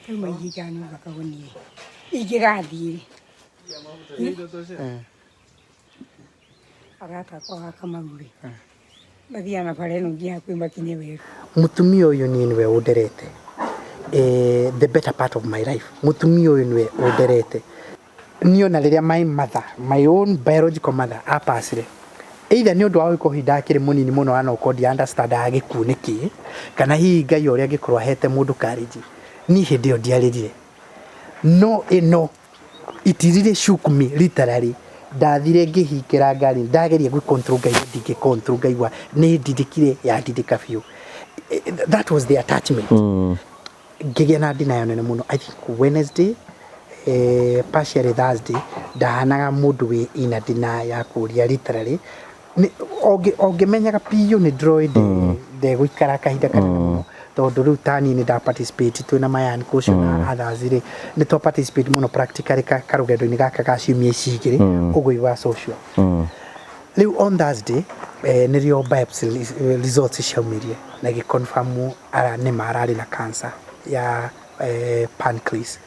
Rĩu maingĩingĩra nyũmba kagunie ingĩgathiĩ arata akwa ga Kamau rĩ mathiaga na bara ĩno nginya hakuhĩ makinye wega. Mũtumia ũyũ niĩ nĩwe ũnderete the better part of my life, mũtumia ũyũ nĩwe ũnderete. Niĩ ona rĩrĩa my mother, my own biological mother apacire, either nĩ ũndũ wa gũkorwo hihi ndakĩrĩ mũnini mũno na okorwo ndia understand aga gĩkuũ nĩ kĩĩ, kana hihi Ngai ũrĩa angĩkorwo ahete mũndũ courage, niĩ hĩndĩ ĩyo ndiarĩrire. No ĩno it really shook me literally, ndathire ngĩhingĩra ngari, ndageria gwĩ control ngaigua ndingĩ control ngaigua nĩ ndindĩkire yandindĩka biũ. That was the attachment. Ngĩgĩa na denial nene mũno I think Wednesday partially Thursday ndahanaga mũndũ wĩ in a denial ya kũria literally ũngĩmenyaga biũ nĩ ndĩroĩ ndegũikara kahinda kanene mũno tondũ rĩu ta niĩ nĩ nda participate twĩna my uncle ũcio na others rĩ nĩ twa participate mũno practically karũgendo-inĩ gaka ga ciumia ici igĩrĩ ũguo we were so sure. Rĩu on Thursday nĩrĩo biopsy results ciaumĩrie na ĩgĩ confirm ara nĩma ararĩ na cancer ya pancreas.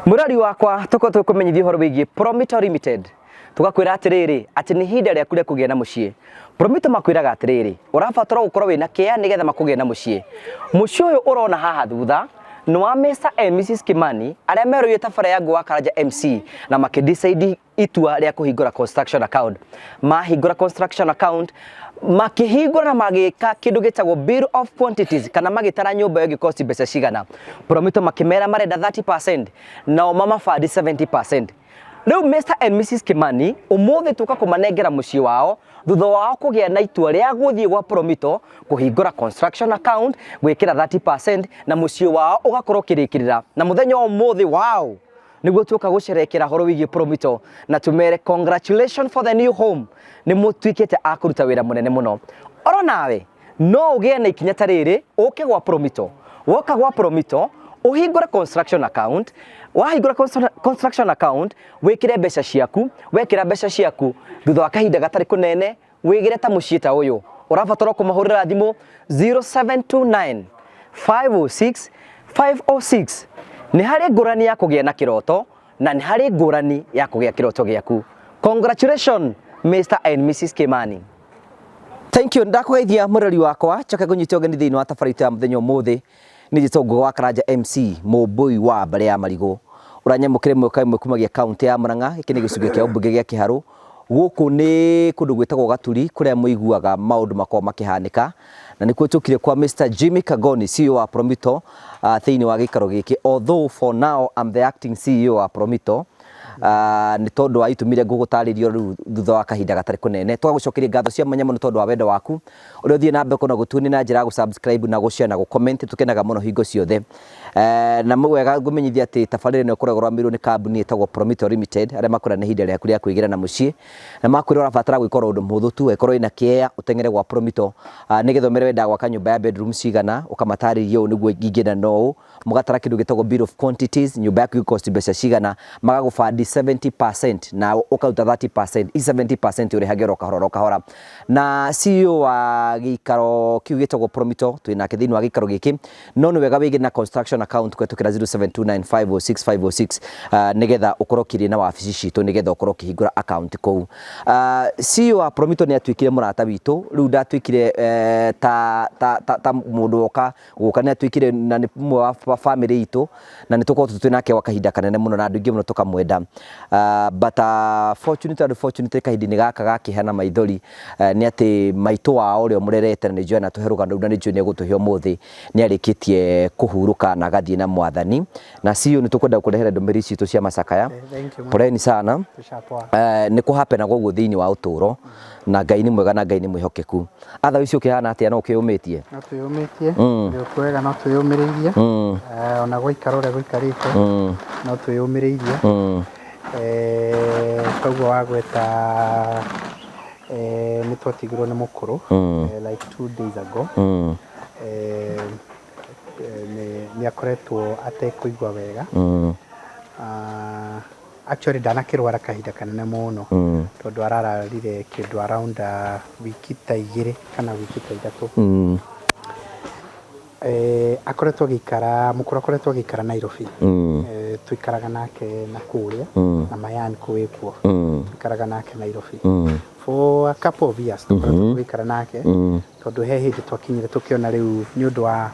Mũrori wakwa tũkorwo tũkũmenyithia ũhoro wĩgiĩ Promito Limited tũgakwĩra atĩrĩrĩ atĩ nĩ ihinda rĩaku rĩa kũgĩa na mũciĩ. Promito makwĩraga atĩrĩrĩ ũrabatara gũkorwo wĩna kĩa nĩgetha makũgĩe na mũciĩ. Mũciĩ ũyũ ũrona haha thutha nĩ wa Mr and Mrs Kimani arĩa merũire tabara ya Ngũ wa Karanja MC na makĩ decide itua rĩa kũhingũra construction account. Mahingũra construction account makĩhingũra na magĩka kĩndũ gĩtagwo bill of quantities kana magĩtara nyũmba ĩyo ĩngĩkosti mbeca cigana. Promito makĩmera marenda 30% nao mamabandi 70%. Rĩu Mr and Mrs Kimani ũmũthĩ tũka kũmanengera mũciĩ wao thutha wao kũgĩa na itua rĩa gũthiĩ gwa Promito kũhingũra construction account gwĩkĩra 30% na mũciĩ wao ũgakorwo ũkĩrĩkĩrĩra na mũthenya wa ũmũthĩ wow nĩguo tuoka gũcerekera horo wĩgiĩ Promito na tũmere congratulations for the new home nĩ mũtuĩkĩte a kũruta wĩra mũnene mũno oro nawe no ũgĩe na ikinya ta rĩrĩ ũke gwa Promito woka gwa Promito ũhingũre construction account wahingũra construction account wĩkĩre mbeca ciaku wekĩra mbeca ciaku thutha wa kahinda gatarĩ kũnene wĩgĩre ta mũciĩ ta ũyũ ũrabatara kũmahũrĩra thimũ 0729 506 506 nĩ harĩ ngũrani ya kũgĩa na kĩroto na nĩ harĩ ngũrani ya kũgĩa kĩroto gĩaku congratulations Mr and Mrs Kimani. Thank you ndakũgeithia mũrori wakwa njoke ngũnyite ũgeni thĩinĩ wa tabarĩra itũ ya mũthenya ũmũthĩ nĩ njĩtwo Ngũgĩ wa Karanja MC mũmbũi wa mbarĩ ya marigũ ũranyamũkĩra ĩmwe kwa ĩmwe kumagia kaunti ya Murang'a gĩkĩ nĩ gĩcunjĩ kĩa ũmbunge gĩa Kĩharũ gũkũ nĩ kũndũ gwĩtagwo Gaturi kũrĩa mũiguaga maũndũ makoragwo makĩhanĩka na nĩkuo tũkire kwa Mr Jimmy Kagoni CEO wa Promito thĩinĩ wa gĩikaro gĩkĩ although for now I'm the acting CEO wa Promito nĩ tondũ wa itũmi iria ngũgũtarĩria rĩu thutha wa kahinda gatarĩ kũnene. Tũgagũcokeria ngatho cia mwanya mũno tondũ wa wendo waku ũrĩa ũthiĩ na mbere na gũtuonia na njĩra ya gũ-subscribe na gũ-share na gũ-comment. Tũkenaga mũno hingo ciothe. Na nĩ wega ngũmenyithie atĩ tabarĩra ĩno ĩkoragwo ĩrũgamĩrĩirwo nĩ kambuni ĩtagwo Promito Limited arĩa makwĩra nĩ ihinda rĩaku rĩa kwĩgĩra na mũciĩ na makwĩra ũrabatara gwĩka oro ũndũ mũhũthũ tu angĩkorwo wĩna kĩea ũteng'ere gwa Promito nĩgetha ũmere wendaga gwaka nyũmba ya bedroom cigana ũkamatarĩria ũũ nĩguo ingĩenda na ũũ mũgatara kĩndũ gĩtagwo bill of quantities nyũmba yaku ĩgũ cost mbeca cigana magagũbandi 70% na ũkaruta 30% i 70% ũrĩhage oro kahora oro kahora na CEO wa gĩikaro kĩu gĩtagwo Promito twĩ nake thĩinĩ wa gĩikaro gĩkĩ no nĩ wega wĩgĩre na construction account kũhetũkĩra 0729506506 nĩgetha ũkorwo ũkĩrĩ na wabici citũ nĩgetha ũkorwo ũkĩhingũra account kũu. CEO wa Promito nĩ atuĩkire mũrata witũ rĩu ndatuĩkire ta ta ta mũndũ woka gũka nĩ atuĩkire na nĩ ũmwe wa bamĩrĩ itũ na nĩ tũkoretwo twĩ nake gwa kahinda kanene mũno na andũ aingĩ mũno tũkamwenda. But fortunately unfortunately kahinda-inĩ gaka ga kĩeha na maithori nĩ atĩ maitũ wao ũrĩa ũmũrerete na nĩ njũĩ anatũhe rũgano rũu na nĩ njũĩ nĩ egũtũhe ũmũthĩ nĩ arĩkĩtie kũhurũka na agathiĩ na mwathani. Na CEO nĩ tũkwenda gũkũrehera ndũmĩrĩri citũ cia macakaya. Poleni sana. Nĩ kũ happen aga ũguo thĩinĩ wa ũtũũro na Ngai nĩ mwega na Ngai nĩ mwĩhokeku. Otherwise ũkĩhana atĩa no ũkĩyũmĩtie? No twĩyũmĩtie, mm. kwega no twĩyũmĩrĩirie mm. Ona gwaikara ũrĩa gũikarĩte mm. No twĩyũmĩrĩirie. Koguo wagweta, nĩ twatigirwo nĩ mũkũrũ like 2 days ago. Nĩ akoretwo atekũigua wega. Actually ndanakĩrwara kahinda kanene mũno, tondũ arararire kĩndũ around wiki ta 2 kana wiki ta 3. Akoretwo agĩikara, mũkũrũ akoretwo agĩikara Nairobi. Tũikaraga nake na kũrĩa na Mayan kũwĩ kuo. Tũikaraga nake Nairobi for a couple of years, tũkoretwo tũgĩikara nake, tondũ he hĩndĩ twakinyire tũkĩona rĩu nĩ ũndũ wa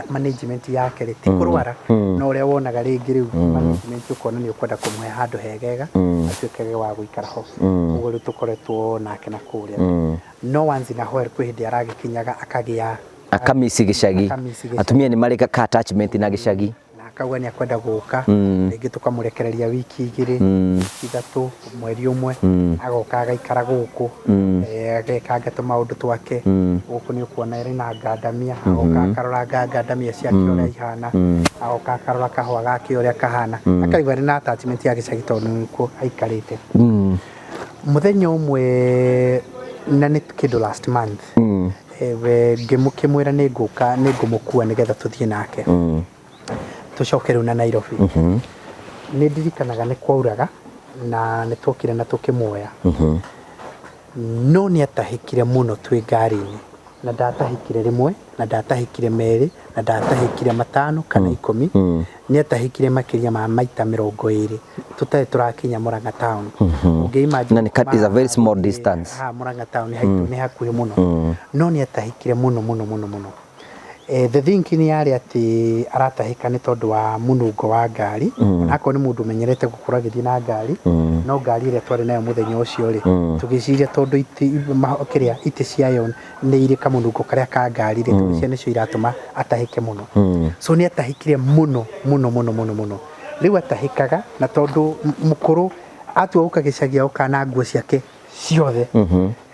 management yake rĩ, ti kũrwara, no ũrĩa wonaga rĩngĩ rĩu management ũkona nĩ ũkwenda kũmũhe handũ hegega atuĩke wa gũikara ho. Ũguo rĩu tũkoretwo nake na kũrĩa, no once in a while kwĩ hĩndĩ aragĩkinyaga akagĩa akamisi gĩcagi. Akamisi gĩcagi. Atumia nĩ marĩ ka attachment na gĩcagi. Na akauga nĩ akwenda gũka. Rĩngĩ tũkamũrekereria wiki 2, wiki 3, mweri 1, agoka agaikara gũkũ, agekanga tũmaũndũ twake gũkũ. Nĩ ũkuona ĩrĩ na ngandamia, agoka akarora ngandamia ciake ũrĩa ihana, agoka akarora kahũa gake ũrĩa kahana, akaigua arĩ na attachment ya gĩcagi tondũ nĩkuo aikarĩte. Mũthenya ũmwe, na nĩ kĩndũ last month, we ngĩmũkĩmwĩra nĩ ngũka, nĩ ngũmũkua nĩgetha tũthiĩ nake, tũcoke rĩu na Nairobi. Nĩ ndirikanaga nĩ kwauraga na nĩ twokire na tũkĩmuoya, no nĩ atahĩkire mũno twĩ ngari-inĩ, na ndatahĩkire rĩmwe, na ndatahĩkire merĩ, na ndatahĩkire matano kana 10. Nĩ atahĩkire makĩria ma maita 20 tũtarĩ tũrakinya Murang'a town. Ũngĩ imagine? Na is a very small distance. Ha Murang'a town haitũ nĩ hakuhĩ mũno, no nĩ atahĩkire mũno mũno mũno mũno. The thinking yarĩ atĩ aratahĩka nĩ tondũ wa mũnungo wa ngari, onakorwo nĩ mũndũ ũmenyerete gũkorwo agĩthiĩ na ngari, no ngari ĩrĩa twarĩ nayo mũthenya ũcio rĩ, tũgĩciria tondũ itĩ kĩrĩa itĩ ciayo nĩ irĩ kamũnungo karĩa ka ngari rĩ, tũgĩciria nĩcio iratũma atahĩke mũno. So nĩ atahĩkire mũno mũno mũno mũno mũno. Rĩu atahĩkaga, na tondũ mũkũrũ atua gũka gĩcagi oka na nguo ciake ciothe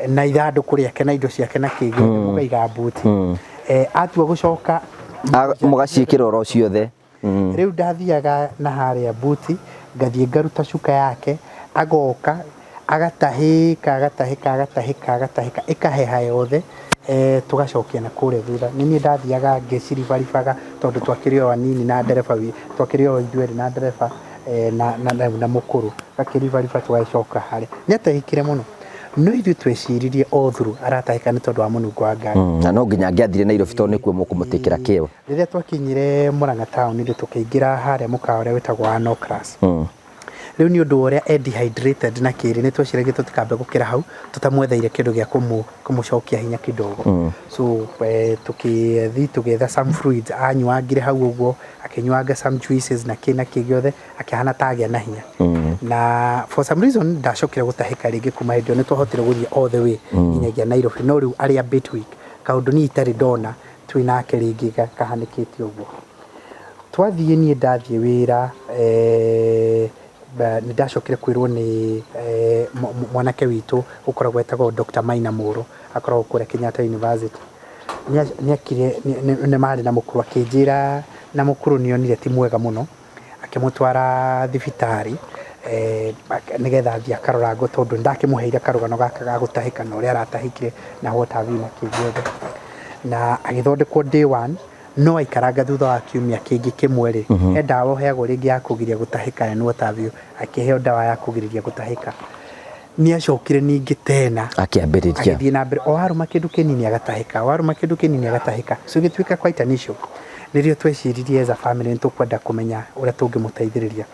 na ithandũkũ rĩake na indo ciake na kĩ gĩothe, mũkaiga mbuti. Atua gũcoka Mũgaciĩkĩra oro ciothe. Rĩu ndathiaga na harĩa mbuti, ngathiĩ ngaruta cuka yake, agoka agatahĩka, agatahĩka, agatahĩka, agatahĩka, ĩkaheha yothe, tũgacokia na kũrĩa thutha. Nĩ niĩ ndathiaga ngĩciribaribaga, tondũ twakĩrĩ o anini na ndereba, twakĩrĩ o ithuerĩ na ndereba, na mũkũrũ gakĩribariba, tũgagĩcoka harĩa. Nĩ atahĩkire mũno, no ithuĩ tweciririe o through aratahĩka nĩ tondũ wa mũnungo wa ngari. Na no nginya angĩathire Nairobi tondũ nĩkuo mũkũmũtĩkĩra kĩo. Rĩrĩa twakinyire Murang'a town rĩ, tũkĩingĩra harĩa mũkawa ũrĩa wĩtagwo wa Nocras. Rĩu nĩ ũndũ wa ũrĩa e dehydrated na kĩrĩ, nĩ tweciragia tũtikambe gũkĩra hau tũtamwetheire kĩndũ gĩa kũmũcokia hinya kidogo. So tũkĩthi tũgĩetha some fluids, anyuangire hau ũguo, akĩnyuanga some juices na kĩ na kĩ gĩothe, akĩhana ta agĩa na hinya. Na for some reason ndacokire gũtahĩka rĩngĩ. Kuma hĩndĩ ĩyo nĩ twahotire gũthiĩ all the way nginyagia Nairobi, no rĩu arĩ a bit weak, kaũndũ niĩ itarĩ ndona twĩ nake rĩngĩ kahanĩkĩte ũguo. Twathiĩ, niĩ ndathiĩ wĩra, nĩ ndacokire kwĩrwo nĩ mwanake witũ ũkoragwo etagwo Dr. Maina Mũrũ, akoragwo kũrĩa Kenyatta University. Nĩ akire nĩ marĩ na mũkũrũ, akĩnjĩra na mũkũrũ nĩ onire ti mwega mũno, akĩmũtwara thibitarĩ, nĩgetha athiĩ akarorangwo, tondũ ndakĩmũheire karũgano gaka ga gũtahĩka na ũrĩa aratahĩkire na what have you na kĩ gĩothe, na agĩthondekwo day one. No aikaranga thutha wa kiumia kĩngĩ kĩmwe rĩ, he ndawa ũheagwo rĩngĩ ya kũgiria gũtahĩka and what have you, akĩheo ndawa ya kũgirĩrĩria gũtahĩka. Nĩ acokire ningĩ tena akĩambĩrĩria agĩthiĩ na mbere, o arũma kĩndũ kĩnini agatahĩka, o arũma kĩndũ kĩnini agatahĩka. So gĩtuĩka quite an issue. Nĩrĩo tweciririe as a family nĩ tũkwenda kũmenya ũrĩa tũngĩmũteithĩrĩria.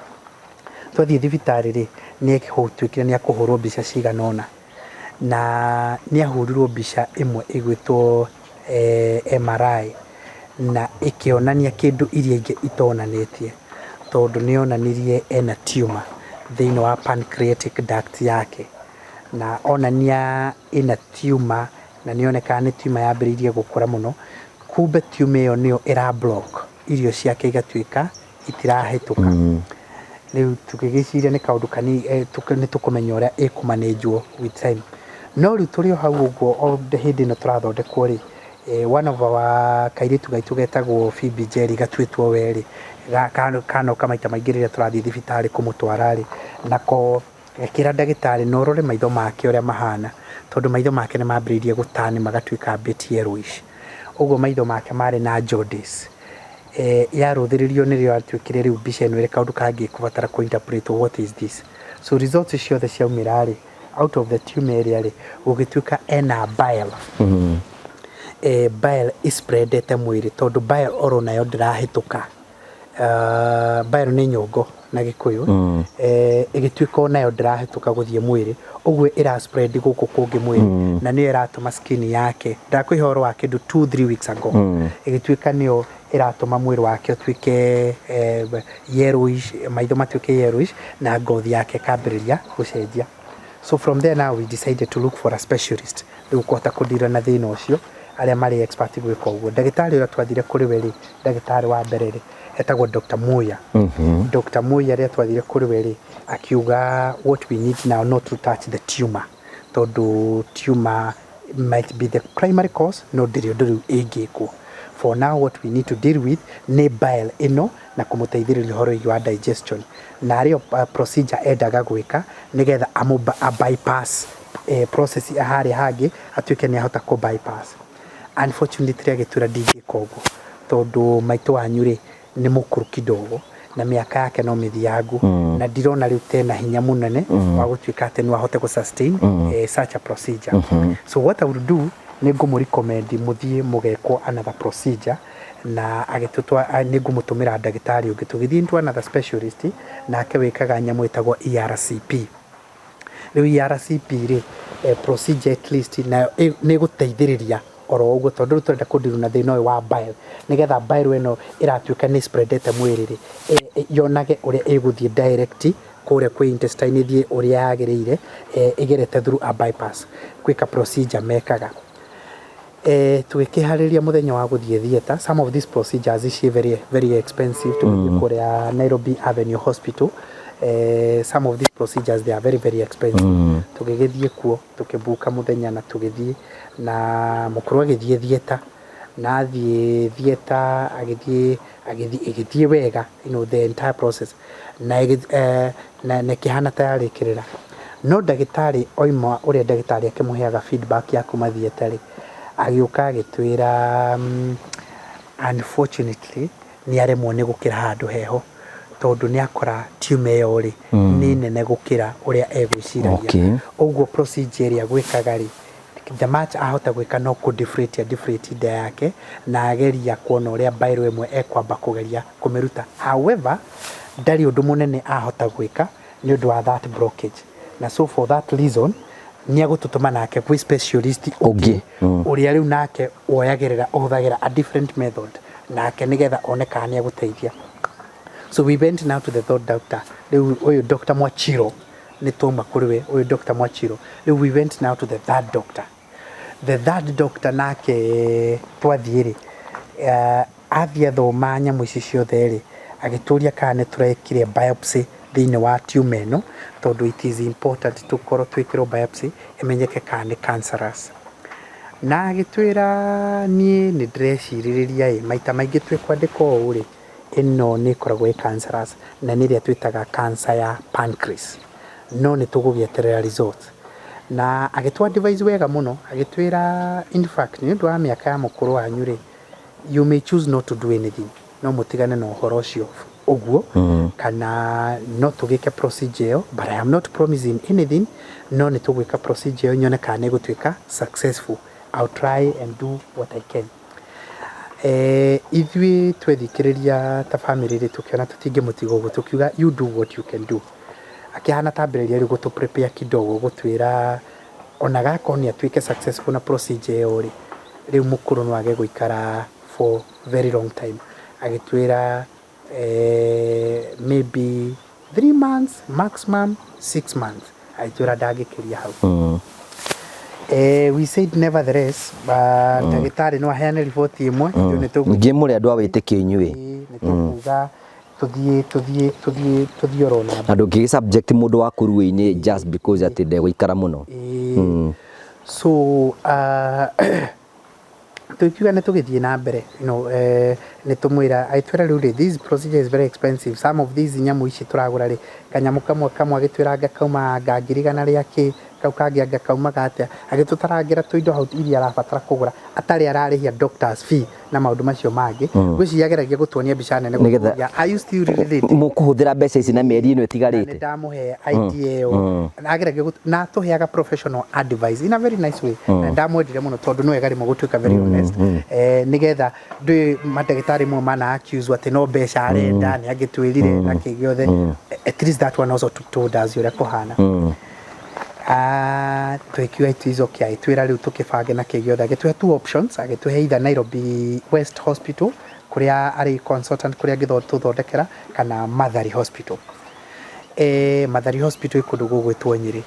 Twathiĩ thibitarĩ rĩ, nĩ tuĩkire nĩ akũhũrwo mbica cigana ũna, na nĩ ahũrirwo mbica ĩmwe ĩgwĩtwo MRI, na ĩkĩonania kĩndũ iria ingĩ itonanĩtie, tondũ nĩ yonanirie ena tumor thĩinĩ wa pancreatic duct yake, na onania ĩna tumor, na nĩ yonekaga nĩ tumor yambĩrĩirie gũkũra mũno. Kumbe tumor ĩyo nĩyo ĩra block irio ciake, igatuĩka itirahĩtũka. Rĩu tũgĩgĩciria nĩ kaũndũ kanini, nĩ tũkũmenya ũrĩa ĩkũmanĩnjwo with time. No rĩu tũrĩ o hau ũguo, o hĩndĩ ĩno tũrathondekwo rĩ, one of our kairĩtu gaitũ getagwo Phoebe Njeri, gatuĩtwo we rĩ, kanoka maita maingĩ rĩrĩa tũrathiĩ thibitarĩ kũmũtwara rĩ, nako Akĩra ndagĩtarĩ no ũrore maitho make ũrĩa mahana, tondũ maitho make nĩ mambĩrĩirie gũtani magatuĩka bit yellowish. Ũguo maitho make marĩ na jaundice. Yarũthĩrĩrio nĩrĩo yatuĩkire rĩu mbica ĩno ĩrĩ kaũndũ kangĩ kũbatara kũ interpret what is this. So results ciothe ciaumĩra rĩ, out of the tumor ĩrĩa rĩ, gũgĩtuĩka ena bile. Bile ĩspreadete mwĩrĩ tondũ bile oro nayo ndĩrahĩtũka. Bile nĩ nyongo na Gĩkũyũ. Ĩgĩtuĩka o nayo ndĩrahĩtũka gũthiĩ mwĩrĩ, ũguo ĩra spread gũkũ kũngĩ mwĩrĩ, na nĩyo ĩratũma skin yake, ndakũhe ũhoro wa kĩndũ 2-3 weeks ago, ĩgĩtuĩka nĩyo ĩratũma mwĩrĩ wake ũtuĩke yellowish, maitho matuĩke yellowish, na ngothi yake ĩkambĩrĩria gũcenjia. So from there now we decided to look for a specialist rĩu kũhota kũdira na thĩna ũcio, arĩa marĩ expert gwĩka ũguo. Ndagĩtarĩ ũrĩa twathire kũrĩ we rĩ, ndagĩtarĩ wa mbere rĩ, etagwo Dr. Muya. Dr. Muya rĩrĩa twathire kũrĩ we rĩ, akiuga what we need now not to touch the tumor, tondũ tumor might be the primary cause, no ndĩrĩ ũndũ rĩu ĩngĩkwo. For now what we need to deal with nĩ bile ĩno na kũmũteithĩrĩria ũhoro wĩgiĩ wa digestion. Na arĩo procedure endaga gwĩka nĩgetha a bypass process harĩa hangĩ atuĩke nĩ ahota kũ bypass. Unfortunately agĩtwĩra ndingĩka ũguo tondũ maitũ wanyu rĩ nĩ mũkũrũ kidogo na mĩaka yake no mĩthiangu, na ndirona rĩu tena hinya mũnene wa gũtuĩka atĩ no ahote gũ sustain such a procedure. So what I would do nĩ ngũmũ recommend mũthiĩ mũgekwo another procedure, na agĩtũtwa nĩ ngũmũtũmĩra ndagĩtarĩ ũngĩ. Tũgĩthiĩ into another specialist, nake wĩkaga nyamũ ĩtagwo ERCP. Rĩu ERCP rĩ, procedure at least nayo nĩ ĩgũteithĩrĩria oro ũguo, tondũ rĩu tũrenda kũndiru na thĩna ũyũ wa bile, nĩgetha bile ĩno ĩratuĩka nĩ spreadete mwĩrĩ rĩ, yonage ũrĩa ĩgũthiĩ direct kũrĩa kwĩ intestine, ĩthiĩ ũrĩa yagĩrĩire, ĩgerete through a bypass gwĩka procedure mekaga. Tũgĩkĩharĩria mũthenya wa gũthiĩ theatre. Some of these procedures ici very very expensive. Tũgĩthiĩ kũrĩa Nairobi Avenue Hospital, some of these procedures, they are very very expensive. Tũgĩgĩthiĩ kuo, tũkĩbuka mũthenya na tũgĩthiĩ, na mũkũrũ agĩthiĩ theatre, na athiĩ theatre agĩthiĩ agĩthiĩ ĩgĩthiĩ wega, the entire process, na na ĩkĩhana ta yarĩkĩrĩra. No ndagĩtarĩ oima, ũrĩa ndagĩtarĩ akĩmũheaga feedback ya kuma theatre rĩ, agĩũka agĩtwĩra unfortunately nĩ aremwo nĩ gũkĩra handũ heho, tondũ nĩ akora tumor ĩyo rĩ nĩ nene gũkĩra ũrĩa egwĩciragia. Ũguo procedure ĩrĩa gwĩkaga rĩ, the much ahota gwĩka no kũ deflate deflate nda yake, na ageria kuona ũrĩa bile ĩmwe ekwamba kũgeria kũmĩruta. However, ndarĩ ũndũ mũnene ahota gwĩka nĩ ũndũ wa that blockage, na so for that reason nĩ agũtũtũma nake gwĩ specialist ũngĩ. Ũrĩa rĩu nake woyagĩrĩra ũhũthagĩra a different method nake nĩgetha one kana nĩ agũteithia. So we went now to the third doctor. Rĩu ũyũ Dr. Mwachiro, nĩ twauma kũrĩ we ũyũ Dr. Mwachiro, rĩu we went now to the third doctor. The third doctor nake twathiĩ rĩ, athiĩ athoma nyamũ ici ciothe rĩ, agĩtũria kana nĩ tũrekire biopsy thĩinĩ wa tumor ĩno, tondũ it is important tũkorwo twĩkĩrwo biopsy ĩmenyeke kana nĩ cancerous. Na agĩtwĩra niĩ nĩ ndĩrecirĩrĩria ĩ maita maingĩ twĩ kwandĩka ũũ rĩ, ĩno nĩ ĩkoragwo ĩ cancerous na nĩ ĩrĩa twĩtaga cancer ya pancreas, no nĩ tũgũgĩeterera results. Na agĩtũ advise wega mũno, agĩtwĩra in fact nĩ ũndũ wa mĩaka ya mũkũrũ wanyu rĩ, you may choose not to do anything, no mũtigane na ũhoro ũcio ũguo, kana no tũgĩke procedure ĩyo, but I am not promising anything, no nĩ tũgwĩka procedure ĩyo nyone kana nĩ ĩgũtuĩka successful. I'll try and do what I can. Ithuĩ twethikĩrĩria ta family rĩ, tũkĩona tũtingĩmũtiga ũguo, tũkiuga you do what you can do. Akĩhana tambĩrĩria rĩu gũtũ prepare kidogo, gũtwĩra ona gakorwo nĩ atuĩke successful na procedure ĩyo rĩ, rĩu mũkũrũ no age gũikara for very long time. Agĩtwĩra maybe 3 months, maximum 6 months. Agĩtwĩra ndangĩkĩria hau. We said nevertheless, ndagĩtarĩ no aheane riboti ĩmwe, ithuĩ nĩ tũgũ Ningĩ mũrĩ andũ a wĩtĩkio inyuĩ. Nĩ tũkuga tũthiĩ tũthiĩ tũthiĩ tũthiĩ oro na Na ndũngĩgĩ subject mũndũ wa kũruĩ-inĩ just because atĩ ndegũikara mũno. Ĩĩ. So Tũkiuga nĩ tũgĩthiĩ na mbere, nĩ tũmwĩra, agĩtwĩra rĩu rĩ, this procedure is very expensive, some of these nyamũ ici tũragũra rĩ, kanyamũ kamwe kamwe agĩtwĩra anga kauma anga 100,000 rĩa kĩ, kau kangĩ anga kaumaga atĩa, agĩtũtarangĩra tũindo hau iria arabatara kũgũra atarĩ ararĩhia doctors fee na maũndũ macio mangĩ. Ngwĩciria ageragia gũtuonia mbica nene, gũtũria, are you still really ready? Mũkũhũthĩra mbeca ici na mĩeri ĩno Na nĩ ĩtigarĩte. Ndamũhe idea ĩyo na ageragia na atũheaga professional advice in a very nice way, na ndamwendire mũno tondũ nĩ wega rĩmwe gũtuĩka very honest, nĩgetha ndũĩ mandagĩtarĩ mwe mana accuse atĩ no mbeca arenda, nĩ angĩtwĩrire na kĩ gĩothe. At least that one also told us ũrĩa kũhana. Ah, tũgĩkiuga it is okay. Agĩtwĩra rĩu tũkĩbange na kĩ gĩothe, agĩtũhe two options, agĩtũhe either Nairobi West Hospital kũrĩa arĩ consultant, kũrĩa angĩtũthondekera, kana Mathari Hospital. Mathari Hospital ĩ kũndũ gũgwĩtwo Nyĩrĩ.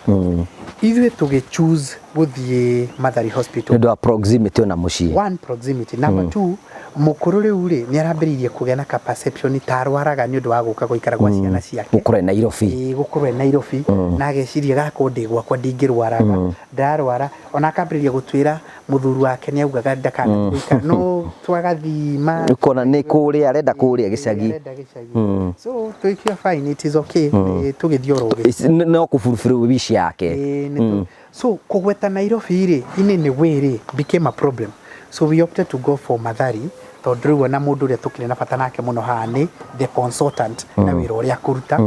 Ithuĩ tũgĩ choose gũthiĩ Mathari Hospital. Nĩ ũndũ wa proximity ona mũciĩ. One, proximity. Number two, mũkũrũ rĩu rĩ nĩ arambĩrĩirie kũgĩa na ka perception ta arwaraga nĩ ũndũ wa gũka gũikara gwa ciana ciake. Gũkorwo e Nairobi. Ĩĩ, gũkorwo e Nairobi, na ageciria gakwo ndĩ gwakwa ndingĩrwaraga, ndarwara ona akambĩrĩria gũtwĩra mũthuri wake nĩ augaga ndakanathiĩ gũikara no twagathima. Ũkona nĩ kũrĩa arenda, kũrĩa gĩcagi. Arenda gĩcagi. So tũikia fine, it is okay. Tũgĩthiĩ oro ũguo. No kũburuburu wish yake. Ĩĩ, so kũgweta Nairobi rĩ, in a way rĩ, became a problem, so we opted to go for Mathari tondũ rĩu ona mũndũ ũrĩa tũkĩrĩ na bata nake mũno haha nĩ the consultant na wĩra ũrĩa akũruta,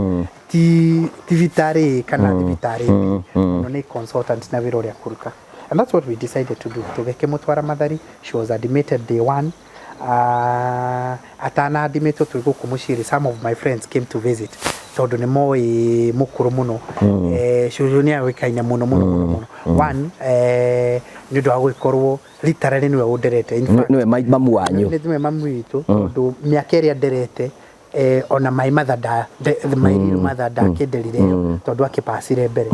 ti thibitarĩ A kana thibitarĩ B mũno, nĩ consultant na wĩra ũrĩa akũruta, and that's what we decided to do. Tũgĩkĩmũtwara Mathari. She was admitted day one. Atana admitwo twĩ gũkũ mũciĩ rĩ, some of my friends came to visit tondũ nĩ moĩ mũkũrũ mũno. Cũcũ nĩ aũĩkaine mũno mũno mũno mũno. One, nĩ ũndũ wa gũgĩkorwo literally nĩwe ũnderete. In fact, Nĩwe mamu wanyu. Nĩwe mamu witũ, tondũ mĩaka ĩrĩa nderete, ona my mother my real mother ndakĩnderire ĩyo tondũ akĩpacire mbere.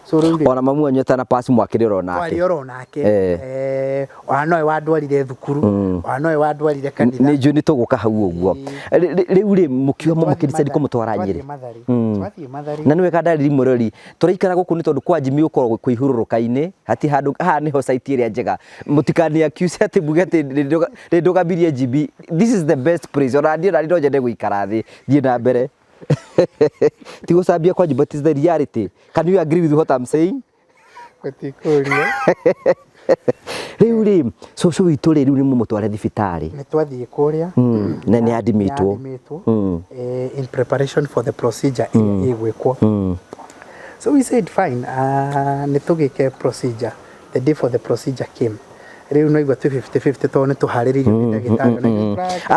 So rĩu rĩ, Ona mamu wanyu atana pass mwakĩrĩ oro nake. Twarĩ oro nake. Ona nowe wandwarire thukuru, ona nowe wandwarire kanitha. Nĩ njũĩ nĩ tũgũka hau ũguo. Rĩu rĩ, mũkiuga mũkĩdecide kũmũtwara Nyĩrĩ. Twathiĩ Mathari. Twathiĩ Mathari. Na nĩ wega ndarĩri mũrori tũraikara gũkũ nĩ tondũ kwa Jimmy ũkoragwo kwĩ ihurũrũka-inĩ, hati handũ haha nĩho site ĩrĩa njega. Mũtikani accuse atĩ muge atĩ nĩndũgamirie Jimmy. This is the best place. Ona niĩ, ona niĩ no nyende gũikara thĩ thiĩ na mbere ti gũcambia kwa Jimmy, but is the reality. Can you agree with what I'm saying? Gũtikũria. Rĩu rĩ, cũcũ witũ rĩ, rĩu nĩ mũmũtware thibitarĩ. Nĩ twathiĩ kũrĩa. Na nĩ admitwo. Nĩ admitwo, in preparation for the procedure ĩrĩa ĩgwĩkwo. So we said fine, nĩ tũgĩke procedure. The day for the procedure came, rĩu no igua twĩ 50-50 tondũ nĩ tũharĩrĩirio nĩ ndagĩtarĩ na ithuĩ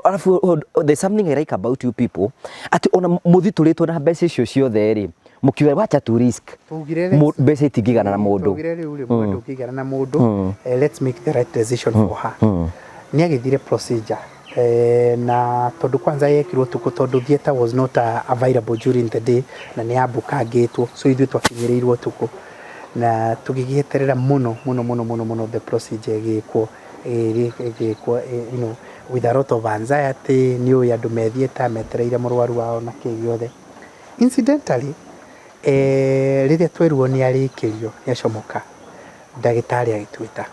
Alafu there's something I like about you people, atĩ ona mũthitũrĩtwo na mbeca icio ciothe rĩ, mũkiuga wacha to risk. Tugire Mbeca itingĩigana na mũndũ. Tugire rĩu rĩ, mũndũ ũngĩigana na mũndũ, let's make the right decision for her. Nĩ agĩthire procedure, na tondũ kwanza yekirwo ũtukũ tondũ theatre was not available during the day na nĩ yambukangĩtwo, so ithuĩ twakinyĩrĩirwo ũtukũ na tũgĩgĩeterera mũno mũno mũno mũno mũno the procedure ĩgĩkwo, ĩgĩkwo, with a lot of anxiety. Nĩ ũĩ andũ me theatre metereire mũrwaru wao na kĩ gĩothe. Incidentally, rĩrĩa twerwo nĩ arĩkĩrio, nĩ acomoka, ndagĩtarĩ agĩtwĩta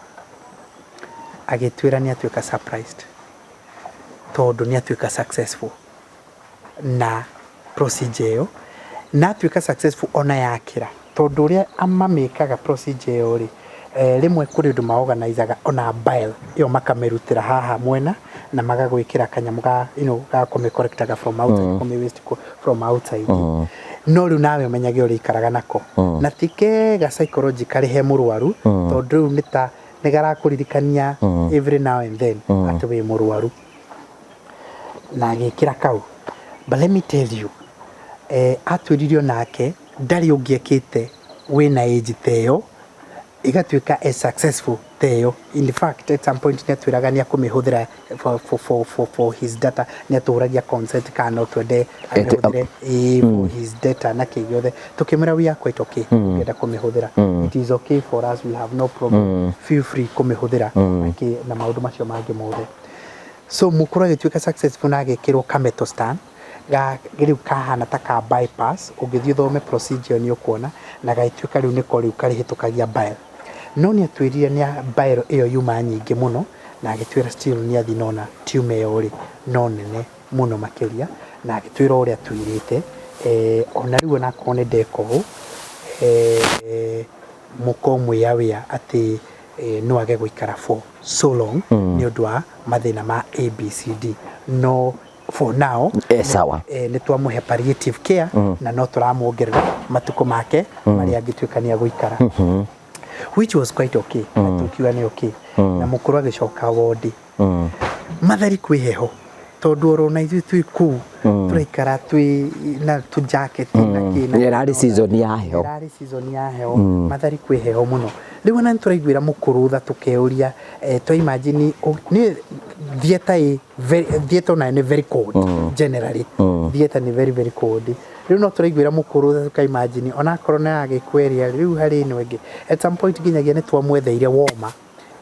agĩtwĩra nĩ atuĩka surprised tondũ nĩ atuĩka successful na procedure ĩyo, na atuĩka successful ona yakĩra, tondũ ũrĩa mamĩkaga procedure ĩyo rĩ, rĩmwe kũrĩ ũndũ maorganizaga ona bile ĩyo makamĩrutĩra haha mwena na magagwĩkĩra kanyamũ ga ga kũmĩ-collectaga from outside, kũmĩ waste from outside. No rĩu nawe ũmenyage ũrĩa ikaraga nako na ti kega psychologically he mũrwaru, tondũ rĩu nĩ ta nĩ garakũririkania every now and then atĩ wĩ mũrwaru na agĩkĩra kau. But let me tell you, atwĩrire nake ndarĩ ũngĩ ekĩte wĩna age ta ĩyo ĩgatuĩka as successful ta ĩyo. In fact, at some point nĩ atwĩraga nĩ akũmĩhũthĩra for his data. Nĩ atũragia consent kana no twende amĩhũthĩre, ĩĩ, for his data na kĩ gĩothe. Tũkĩmwĩra we are quite okay, ũngĩenda kũmĩhũthĩra, it is okay for us, we have no problem, feel free kũmĩhũthĩra na kĩ na maũndũ macio mangĩ mothe. So mũkũrũ agĩtuĩka successful na agĩkĩrwo kametal stent ga rĩu kahana ta ka bypass. Ũngĩthiĩ ũthome procedure nĩ ũkuona, na gagĩtuĩka rĩu nĩko rĩu karĩhĩtũkagia bile. No nĩ atwĩrire nĩ bile ĩyo yuma nyingĩ mũno Na agĩtwĩra still nĩ athiĩ nona tumor ĩyo rĩ no nene mũno makĩria, na agĩtwĩra ũrĩa twĩrĩte, ona rĩu onakorwo nĩ ndeka ũũ, mũkorwo mwĩ aware atĩ no age gũikara for so long nĩ ũndũ wa mathĩna ma ABCD, no for now Sawa. Nĩ twamũhe palliative care na no tũramuongerera matukũ make marĩa angĩtuĩka nĩ agũikara, which was quite okay, na tũkiuga nĩ okay. Na mũkũrũ agĩcoka wondi. Mathari kwĩ heho, tondũ oro na ithuĩ twĩ kũu tũraikara twĩ na tũ jacket na kĩ na Ĩrarĩ season ya heho. Ĩrarĩ season ya heho. Mathari kwĩ heho mũno. Rĩu ona nĩ tũraiguĩra mũkũrũ tha, tũkeuria, twa imagine nĩ theatre ĩ theatre onayo nĩ very cold. Generally theatre nĩ very very cold. Rĩu no tũraiguĩra mũkũrũ tha, tũka imagine onakorwo nĩ agĩkweria rĩu harĩ ĩno ĩngĩ. At some point nginyagia nĩ twamwetheire warmer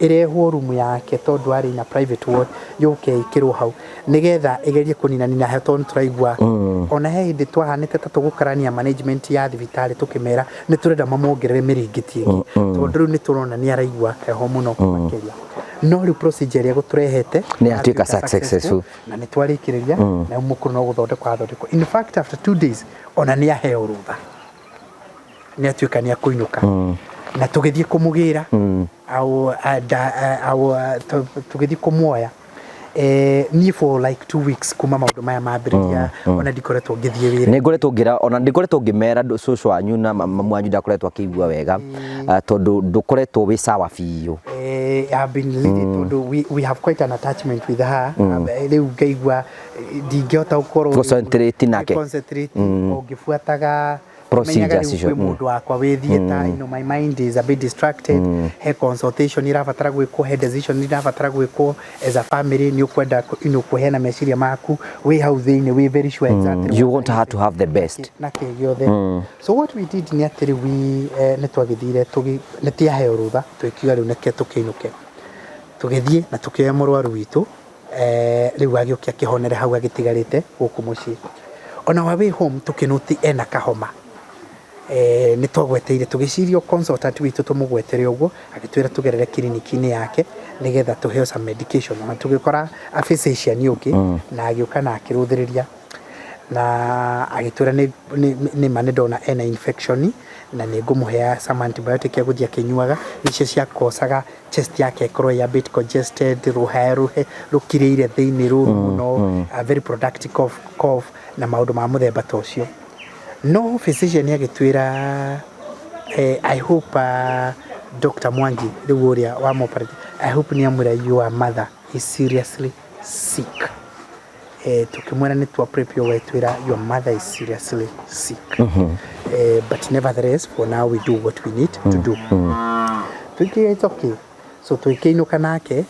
ĩrehwo rumu yake, tondũ arĩ na private ward, yũke ĩkĩrwo hau nĩgetha ĩgerie kũninanina heho, tondũ nĩ tũraigua ona he hĩndĩ twahanĩte ta tũgũkarania management ya thibitarĩ, tũkĩmera nĩ tũrenda mamuongerere mĩrĩngĩti ĩngĩ, tondũ rĩu nĩ tũrona nĩ araigua heho mũno makĩria. No rĩu procedure ĩrĩa gũtũrehete Nĩ yatuĩka successful. Na nĩ twarĩkĩrĩria na rĩu mũkũrũ no gũthondekwo athondekwo. In fact, after 2 days ona nĩ aheo rũtha, nĩ atuĩka nĩ akũinũka, na tũgĩthiĩ kũmũgĩra au au tũgĩthiĩ kũmuoya. Niĩ for like 2 weeks kuma maũndũ maya mambĩrĩria ona ndikoretwo ngĩthiĩ wĩra. Nĩ ngoretwo ngĩra, ona ndikoretwo ngĩmera cũcũ wanyu na mamu wanyu ndakoretwo akĩigua wega, tondũ ndũkoretwo wĩ sawa biũ. I've been leading, tondũ we have quite an attachment with her. Rĩu ngaigua ndingĩhota gũkorwo Concentrate nake. Concentrate ũngĩbuataga Procedures menyaga rĩu icio, kwĩ mũndũ wakwa wĩ theatre. My mind is a bit distracted. He consultation irabatara gwĩkwo, he decision irabatara gwĩkwo as a family. Nĩ ũkwenda kũheana meciria maku wĩ hau thĩinĩ, wĩ very sure exactly You what want her to have the best. Na kĩ gĩothe. So what we did nĩ atĩrĩ, we nĩ twagĩthire, nĩ tiaheo rũtha, twĩkiuga rĩu nĩke tũkĩinũke. Tũgĩthiĩ na tũkĩoya mũrwaru witũ, rĩu agĩũke akĩhonere hau agĩtigarĩte gũkũ mũciĩ. On our way home tũkĩnũti ena kahoma. Nĩ twagweteire, tũgĩciria consultant witũ tũmũgwetere ũguo, agĩtwĩra tũgerere kiriniki-inĩ yake nĩgetha tũheo some medication, na tũgĩkora a physician ũngĩ, na agĩũka na akĩrũthĩrĩria na agĩtwĩra nĩ ma nĩ ndona ena infection na nĩ ngũmũhea some antibiotic egũthiĩ akĩnyuaga, nĩcio ciakocaga chest yake ĩkorwo ĩ a bit congested, rũhaya rũhe rũkirĩire thĩinĩ rũru mũno, a very productive cough na maũndũ ma mũthemba ta ũcio. No physician agĩtwĩra, I hope Dr. Mwangi rĩu ũrĩa wa operate, I hope nĩ amwĩra your mother is seriously sick. Tukimwĩra nĩ twa prepare, wetwĩra your mother is seriously sick, but nevertheless for now we do what we need to do. Tukiuga it's okay. So tũkĩinũka nake,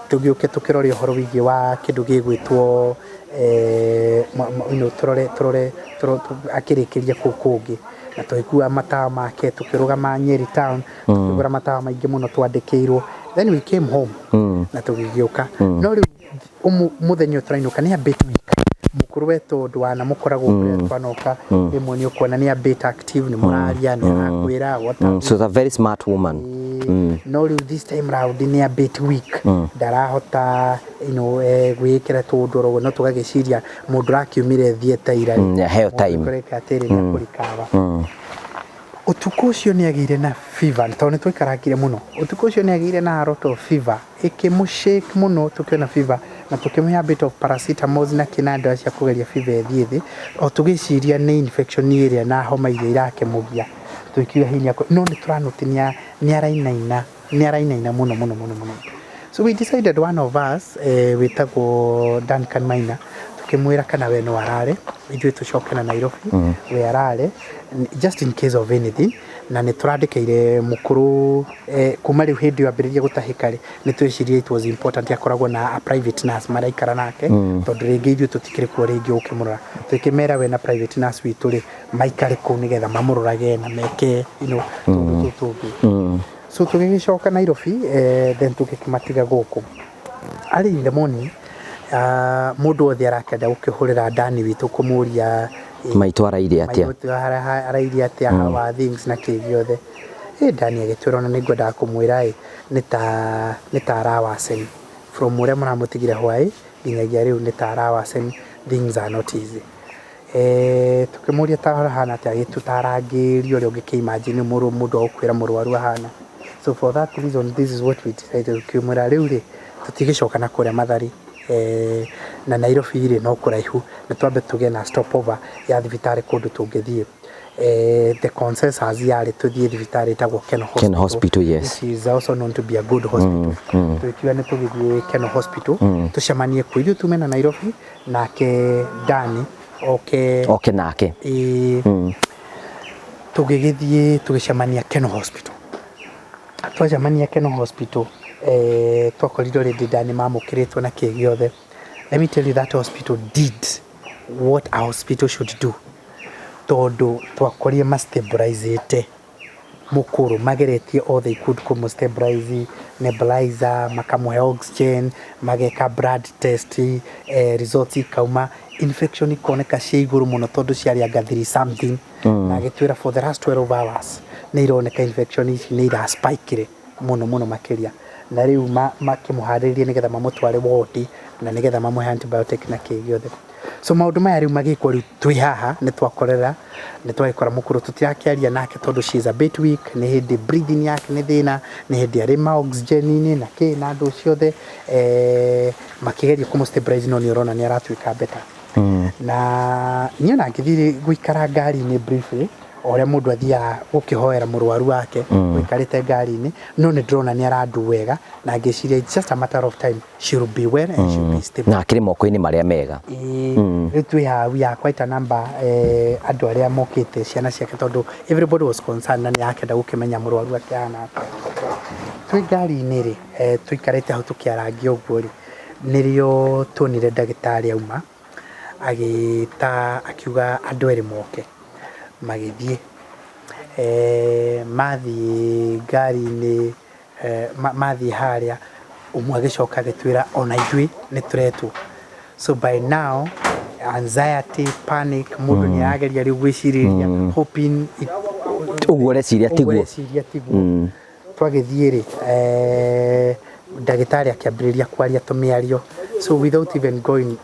tũgĩũke tũkĩrore ũhoro wĩgiĩ wa kĩndũ gĩgwĩtwo tũrore akĩrĩkĩria kũu kũngĩ, na tũgĩkua matawa make, tũkĩrũgama Nyeri town, tũkĩgũra matawa maingĩ mũno twandĩkĩirwo. Then we came home na tũgĩgĩũka. No rĩu mũthenya ũyũ tũrainũka nĩ a bit weak mũkũrũ we, tondũ wanamũkora gũkũ rĩrĩa twanoka rĩmwe nĩ ũkuona nĩ a bit active, nĩ mũraria, nĩ arakwĩra what have So a very smart woman. No rĩu this time round nĩ a bit weak, ndarahota gwĩkĩra tũndũ oro ũguo, no tũgagĩciria mũndũ ũrakiumire theatre ira rĩ, Nĩaheo time. Kũreka atĩrĩ, nĩ akũrikaba. Ũtukũ ũcio nĩ agĩire na fever, tondũ nĩ twaikarangire mũno. Ũtukũ ũcio nĩ agĩire na a lot of fever, ĩkĩmũshake mũno. Tũkĩona fever na tũkĩmũhe a bit of paracetamol na kĩna ndawa cia kũgeria fever ĩthiĩ thĩ, o tũgĩciria nĩ infection ĩrĩa na homa iria irakĩmũgia. Tũkiuga hihi no nĩ tũranoti nĩ arainaina, nĩ arainaina mũno mũno mũno mũno. So we decided one of us, wĩtagwo Duncan Maina, tukĩmwĩra kana we no arare, ithuĩ tũcoke na Nairobi, we arare just in case of anything. Na nĩ tũrandĩkĩire mũkũrũ, kuma rĩu hĩndĩ ĩyo ambĩrĩria gũtahĩka rĩ, nĩ twecirie it was important akoragwo na a private nurse maraikara nake, tondũ rĩngĩ ithuĩ tũtikĩrĩ kuo rĩngĩ ũkĩmũrora. Tũkĩmera we na private nurse witũ rĩ maikare kũu nĩgetha mamũrorage na meke tũndũ tũtũ tũngĩ. So tũgĩgĩcoka Nairobi, then tũgĩkĩmatiga gũkũ. Early in the morning, mũndũ wothe arakĩenda gũkĩhũrĩra Dani witũ kũmũria Maitũ araire atĩa? Maitũ arairie atĩa, how are things na kĩ gĩothe. Ĩ Dani agĩtwĩra ona nĩngwendaga kũmwĩra ĩ nĩ ta arawaceni from ũrĩa mũramũtigire hwaĩ nginyagia rĩu nĩ ta arawaceni, things are not easy. Tũkĩmũria ta ahana atĩa, agĩtũtarangĩria ũrĩa ũngĩkĩ imagine mũndũ agũkwĩra mũrwaru ahana. So for that reason, this is what we decided. Tũkĩmwĩra rĩu rĩ, tũtigĩcoka na kũrĩa Mathari, na Nairobi rĩ no kũraihu, nĩ twambe tũgĩe na stopover ya thibitarĩ kũndũ tũngĩthiĩ. The consensus yarĩ tũthiĩ thibitarĩ ĩtagwo Kenol Hospital, Kenol Hospital, yes. which is also known to be a good hospital. Tũgĩkiuga nĩ tũgĩthiĩ Kenol Hospital, tũcemanie kuo, ithuĩ tume na Nairobi, nake Dani oke. Oke nake. Ĩĩ. Tũgĩgĩthiĩ tũgĩcemania Kenol Hospital. Twacemania Kenol Hospital, twakorire already Dani mamũkĩrĩtwo na kĩ gĩothe. Let me tell you, that hospital did what a hospital should do, tondũ twakorire mastabilizĩte mũkũrũ, mageretie all they could kũmũ stabilize, nebulizer, makamũhe oxygen, mageka blood test, results ikauma, infection ikoneka cia igũrũ mũno tondũ ciarĩ anga 3 something. Na agĩtwĩra for the last 12 hours nĩ ironeka infection ici nĩ iraspikire mũno mũno makĩria, na rĩu makĩmũharĩrĩria nĩgetha mamũtware ward na nĩgetha mamũhe antibiotic na kĩ gĩothe. So maũndũ maya rĩu magĩkwo, rĩu twĩ haha nĩ twakorera, nĩ twagĩkora mũkũrũ, tũtirakĩaria nake tondũ she is a bit weak, nĩ hĩndĩ breathing yake nĩ thĩna, nĩ hĩndĩ arĩ ma oxygen-inĩ na kĩ na andũ ciothe, makĩgeria kũmũ stabilize, no nĩ ũrona nĩ aratuĩka better. Na niĩ ona ngĩthiĩ gũikara ngari-inĩ briefly, o ũrĩa mũndũ athiaga gũkĩhoera mũrwaru wake, ũikarĩte ngari-inĩ, no nĩ ndĩrona nĩ arandu wega, na ngĩciria it's just a matter of time, she will be well and she will be stable. Na akĩrĩ moko-inĩ marĩa mega. Ĩĩ, rĩu twĩ haha, we are quite a number, andũ arĩa mokĩte, ciana ciake, tondũ everybody was concerned na nĩ akenda gũkĩmenya mũrwaru akĩhana atĩa. Twĩ ngari-inĩ rĩ, tũikarĩte hau tũkĩarangia ũguo rĩ, nĩrĩo tuonire ndagĩtarĩ auma agĩta, akiuga andũ erĩ moke, magĩthiĩ. Mathiĩ ngari-inĩ, mathiĩ harĩa, ũmwe agĩcoka agĩtwĩra ona ithuĩ nĩ tũretwo. So by now anxiety, panic, mũndũ nĩ arageria rĩu gwĩcirĩria, hoping ũguo ũreciria ũguo tiguo. Ũreciria tiguo. Twagĩthiĩ rĩ, ndagĩtarĩ akĩambĩrĩria kwaria tũmĩario, so without even going,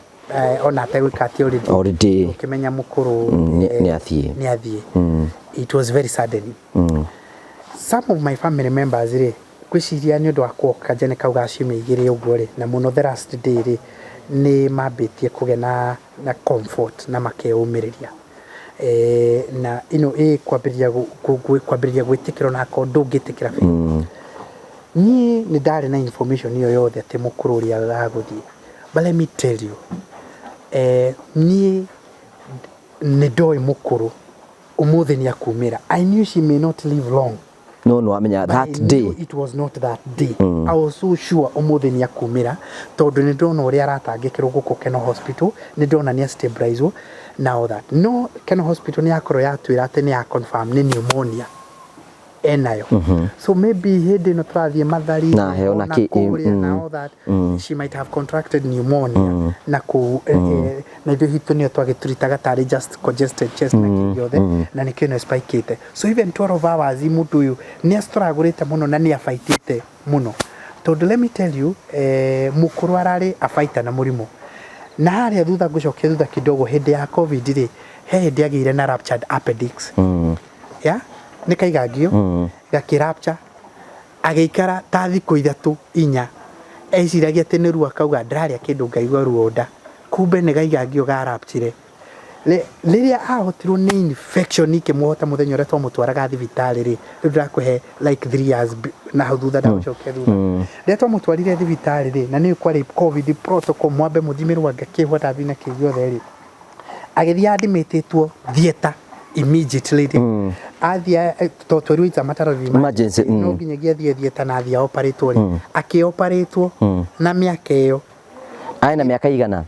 ona ategwĩka atĩ already Already. ũkĩmenya mũkũrũ nĩ athiĩ. Nĩ athiĩ. It was very sudden. Some of my family members rĩ, ngwĩciria nĩ ũndũ wa kuoka njene kau ga ciumia 2 ũguo rĩ, na mũno the last day rĩ, nĩ mambĩtie kũgĩa na comfort na makeyũmĩrĩria, na ĩno ĩ kwambĩrĩria gwĩtĩkĩra onakorwo ndũngĩtĩkĩra biũ. Niĩ nĩ ndarĩ na information ĩyo yothe atĩ mũkũrũ ũrĩa agũthiĩ, but let me tell you, niĩ nĩ ndoĩ mũkũrũ ũmũthĩ nĩ akumĩra. I knew she may not live long. No nĩ wamenya But that I knew day it was not that day. I was so sure ũmũthĩ nĩ akumĩra tondũ nĩ ndona ũrĩa aratangĩkĩrwo gũkũ Kenol Hospital, nĩ ndona nĩ stabilizwo na all that. No Kenol Hospital nĩ yakorwo yatwĩra atĩ nĩ ya confirm nĩ pneumonia enayo. So maybe hĩndĩ ĩno tũrathiĩ Mathari Na heo na kũrĩa na all that, she might have contracted pneumonia na kũu, na ithuĩ hitũ nĩyo twagĩturitaga tarĩ just congested chest na kĩ gĩothe, na nĩkĩo ĩno spikĩte. So even 12 hours mũndũ ũyũ nĩ astrugglĩte mũno na nĩ abaitĩte mũno, tondũ let me tell you, mũkũrũ ararĩ abaita na mũrimũ na harĩa thutha. Ngũcokia thutha kidogo, hĩndĩ ya COVID rĩ, he hĩndĩ agĩire na ruptured appendix, ya nĩ kaigangio gakĩrapture, agĩikara ta thikũ 3 4, eciragia atĩ nĩ ruo, akauga ndĩrarĩa kĩndũ ngaigua ruo nda, kumbe nĩ gaigangio garapture. Rĩrĩa ahotirwo nĩ infection ikĩmũhota mũthenya ũrĩa twamũtwaraga thibitarĩ rĩ, rĩu ndĩrakũhe like 3 years na hau thutha, ndagũcokia thutha, rĩrĩa twamũtwarire thibitarĩ rĩ, na nĩ kwarĩ COVID protocol, mwambe mũthimĩrwo anga kĩ what have you na kĩ gĩothe rĩ, agĩthiĩ admitĩtwo theatre immediately rĩ, athiĩ to twerirwo it's a matter of emergency, no nginyagia athiĩ theatre na athiĩ operatwo rĩ, akĩoperatwo na mĩaka ĩyo. Arĩ na mĩaka igana?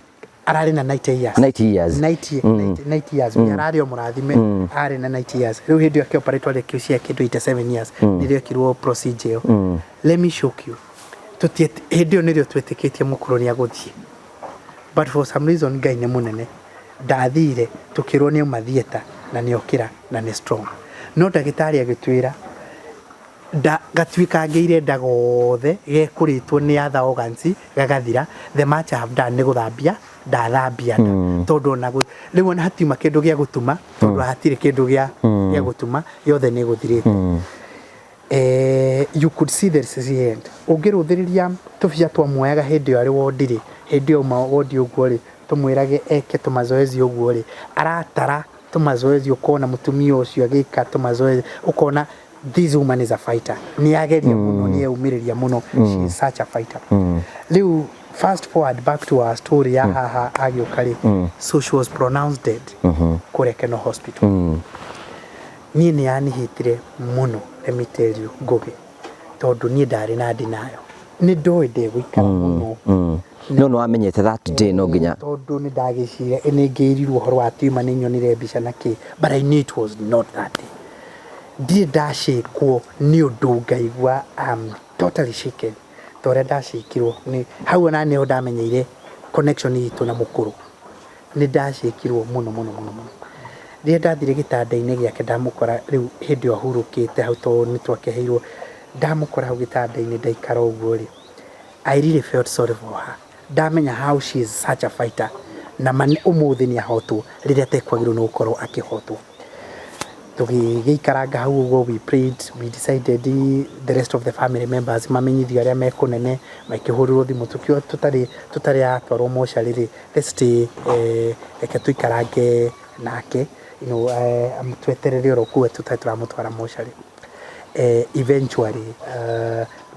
Ararĩ na 90 years. 90 years. 90, 90, 90 years. Ararĩ o mũrathime, arĩ na 90 years. Rĩu hĩndĩ ĩyo akĩoperatwo arĩ cia kĩndũ 87 years, nĩrĩo ekirwo procedure ĩyo. Let me shock you, hĩndĩ ĩyo nĩrĩo twetĩkĩtie mũkũrũ nĩ agũthiĩ, but for some reason Ngai nĩ mũnene, ndathire. Tũkĩrwo nĩ auma theatre na nĩ okĩra na nĩ strong, no ndagĩtarĩ agĩtwĩra Nda gatuĩkangĩire nda gothe gekũrĩtwo nĩ other organs gagathira. The much I have done nĩ gũthambia ndathambia nda, tondũ ona rĩu ona hatiuma kĩndũ gĩa gũtuma, tondũ hatirĩ kĩndũ gĩa gũtuma, yothe nĩ ĩgũthirĩte. You could see the end ũngĩrũthĩrĩria tũbica twamuoyaga hĩndĩ ĩyo arĩ wondi rĩ, hĩndĩ ĩyo auma wondi ũguo rĩ, tũmwĩrage eke tũmazoezi ũguo rĩ, aratara tũmazoezi, ũkona mũtumia ũcio agĩka tũmazoezi, ũkona this woman is a fighter. Nĩ ageria mũno, nĩ eumĩrĩria mũno. She is such a fighter. Rĩu fast forward back to our story ya haha agĩũka rĩ, so she was pronounced dead kũrĩa Keno Hospital. Niĩ nĩ yanihĩtire mũno, let me tell you, Ngũgĩ, tondũ niĩ ndarĩ na ndinayo, nĩ ndoĩ ndegũikara mũno. No nĩ wamenyete that day no nginya. Tondũ nĩ ndagĩcire nĩ ngĩirirwo ũhoro wa tumor, nĩ nyonire mbica na kĩ, but I knew it was not that day. Ndirĩ ndacĩkwo nĩ ũndũ ngaigua I'm totally shaken ta ũrĩa ndacĩkirwo nĩ hau. Ona nĩho ndamenyeire connection itũ na mũkũrũ. Nĩ ndacĩkirwo mũno mũno mũno mũno rĩrĩa ndathire gĩtanda-inĩ gĩake, ndamũkora rĩu hĩndĩ ĩyo ahurũkĩte hau, tondũ nĩ twakĩheirwo. Ndamũkora hau gĩtanda-inĩ, ndaikara ũguo rĩ, I really felt sorry for her. Ndamenya how she is such a fighter, na ma ũmũthĩ nĩ ahotwo rĩrĩa atekwagĩrĩirwo nĩ gũkorwo akĩhotwo. Tũgĩgĩikaranga hau ũguo, we prayed, we decided the rest of the family members mamenyithio arĩa me kũnene, makĩhũrĩrwo thimũ, tũkiuga tũtarĩ atwarwo mocarĩ rĩ, let's stay, reke tũikarange nake, tweterere oro kũu tũtarĩ tũramũtwara mocarĩ. Eventually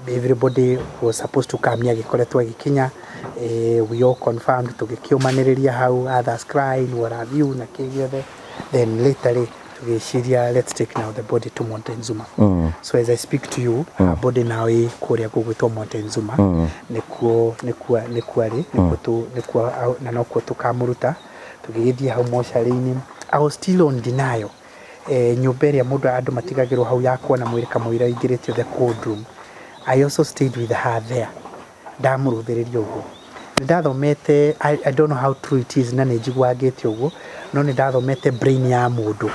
everybody was supposed to come nĩ agĩkoretwo agĩkinya. We all confirmed, tũgĩkĩũmanĩrĩria hau, others crying, what have you, na kĩ gĩothe. Then later rĩ, tũgĩciria let's take now the body to Montezuma. So as I speak to you, her body now ĩ kũrĩa gũgwĩtwo Montezuma. Nĩkuo arĩ, nĩkuo tu nĩkuo na nokuo tũkamũruta. Tũgĩgĩthiĩ hau mocarĩ-inĩ. I was still on denial. Nyũmba ĩrĩa mũndũ andũ matigagĩrwo hau ya kuona mwĩrĩ kamũira ingĩrĩtio the cold room, I also stayed with her there. Ndamũrũthĩrĩria ũguo, nĩ ndathomete, I don't know how true it is, na nĩ njiguangĩte ũguo, no nĩ ndathomete brain ya mũndũ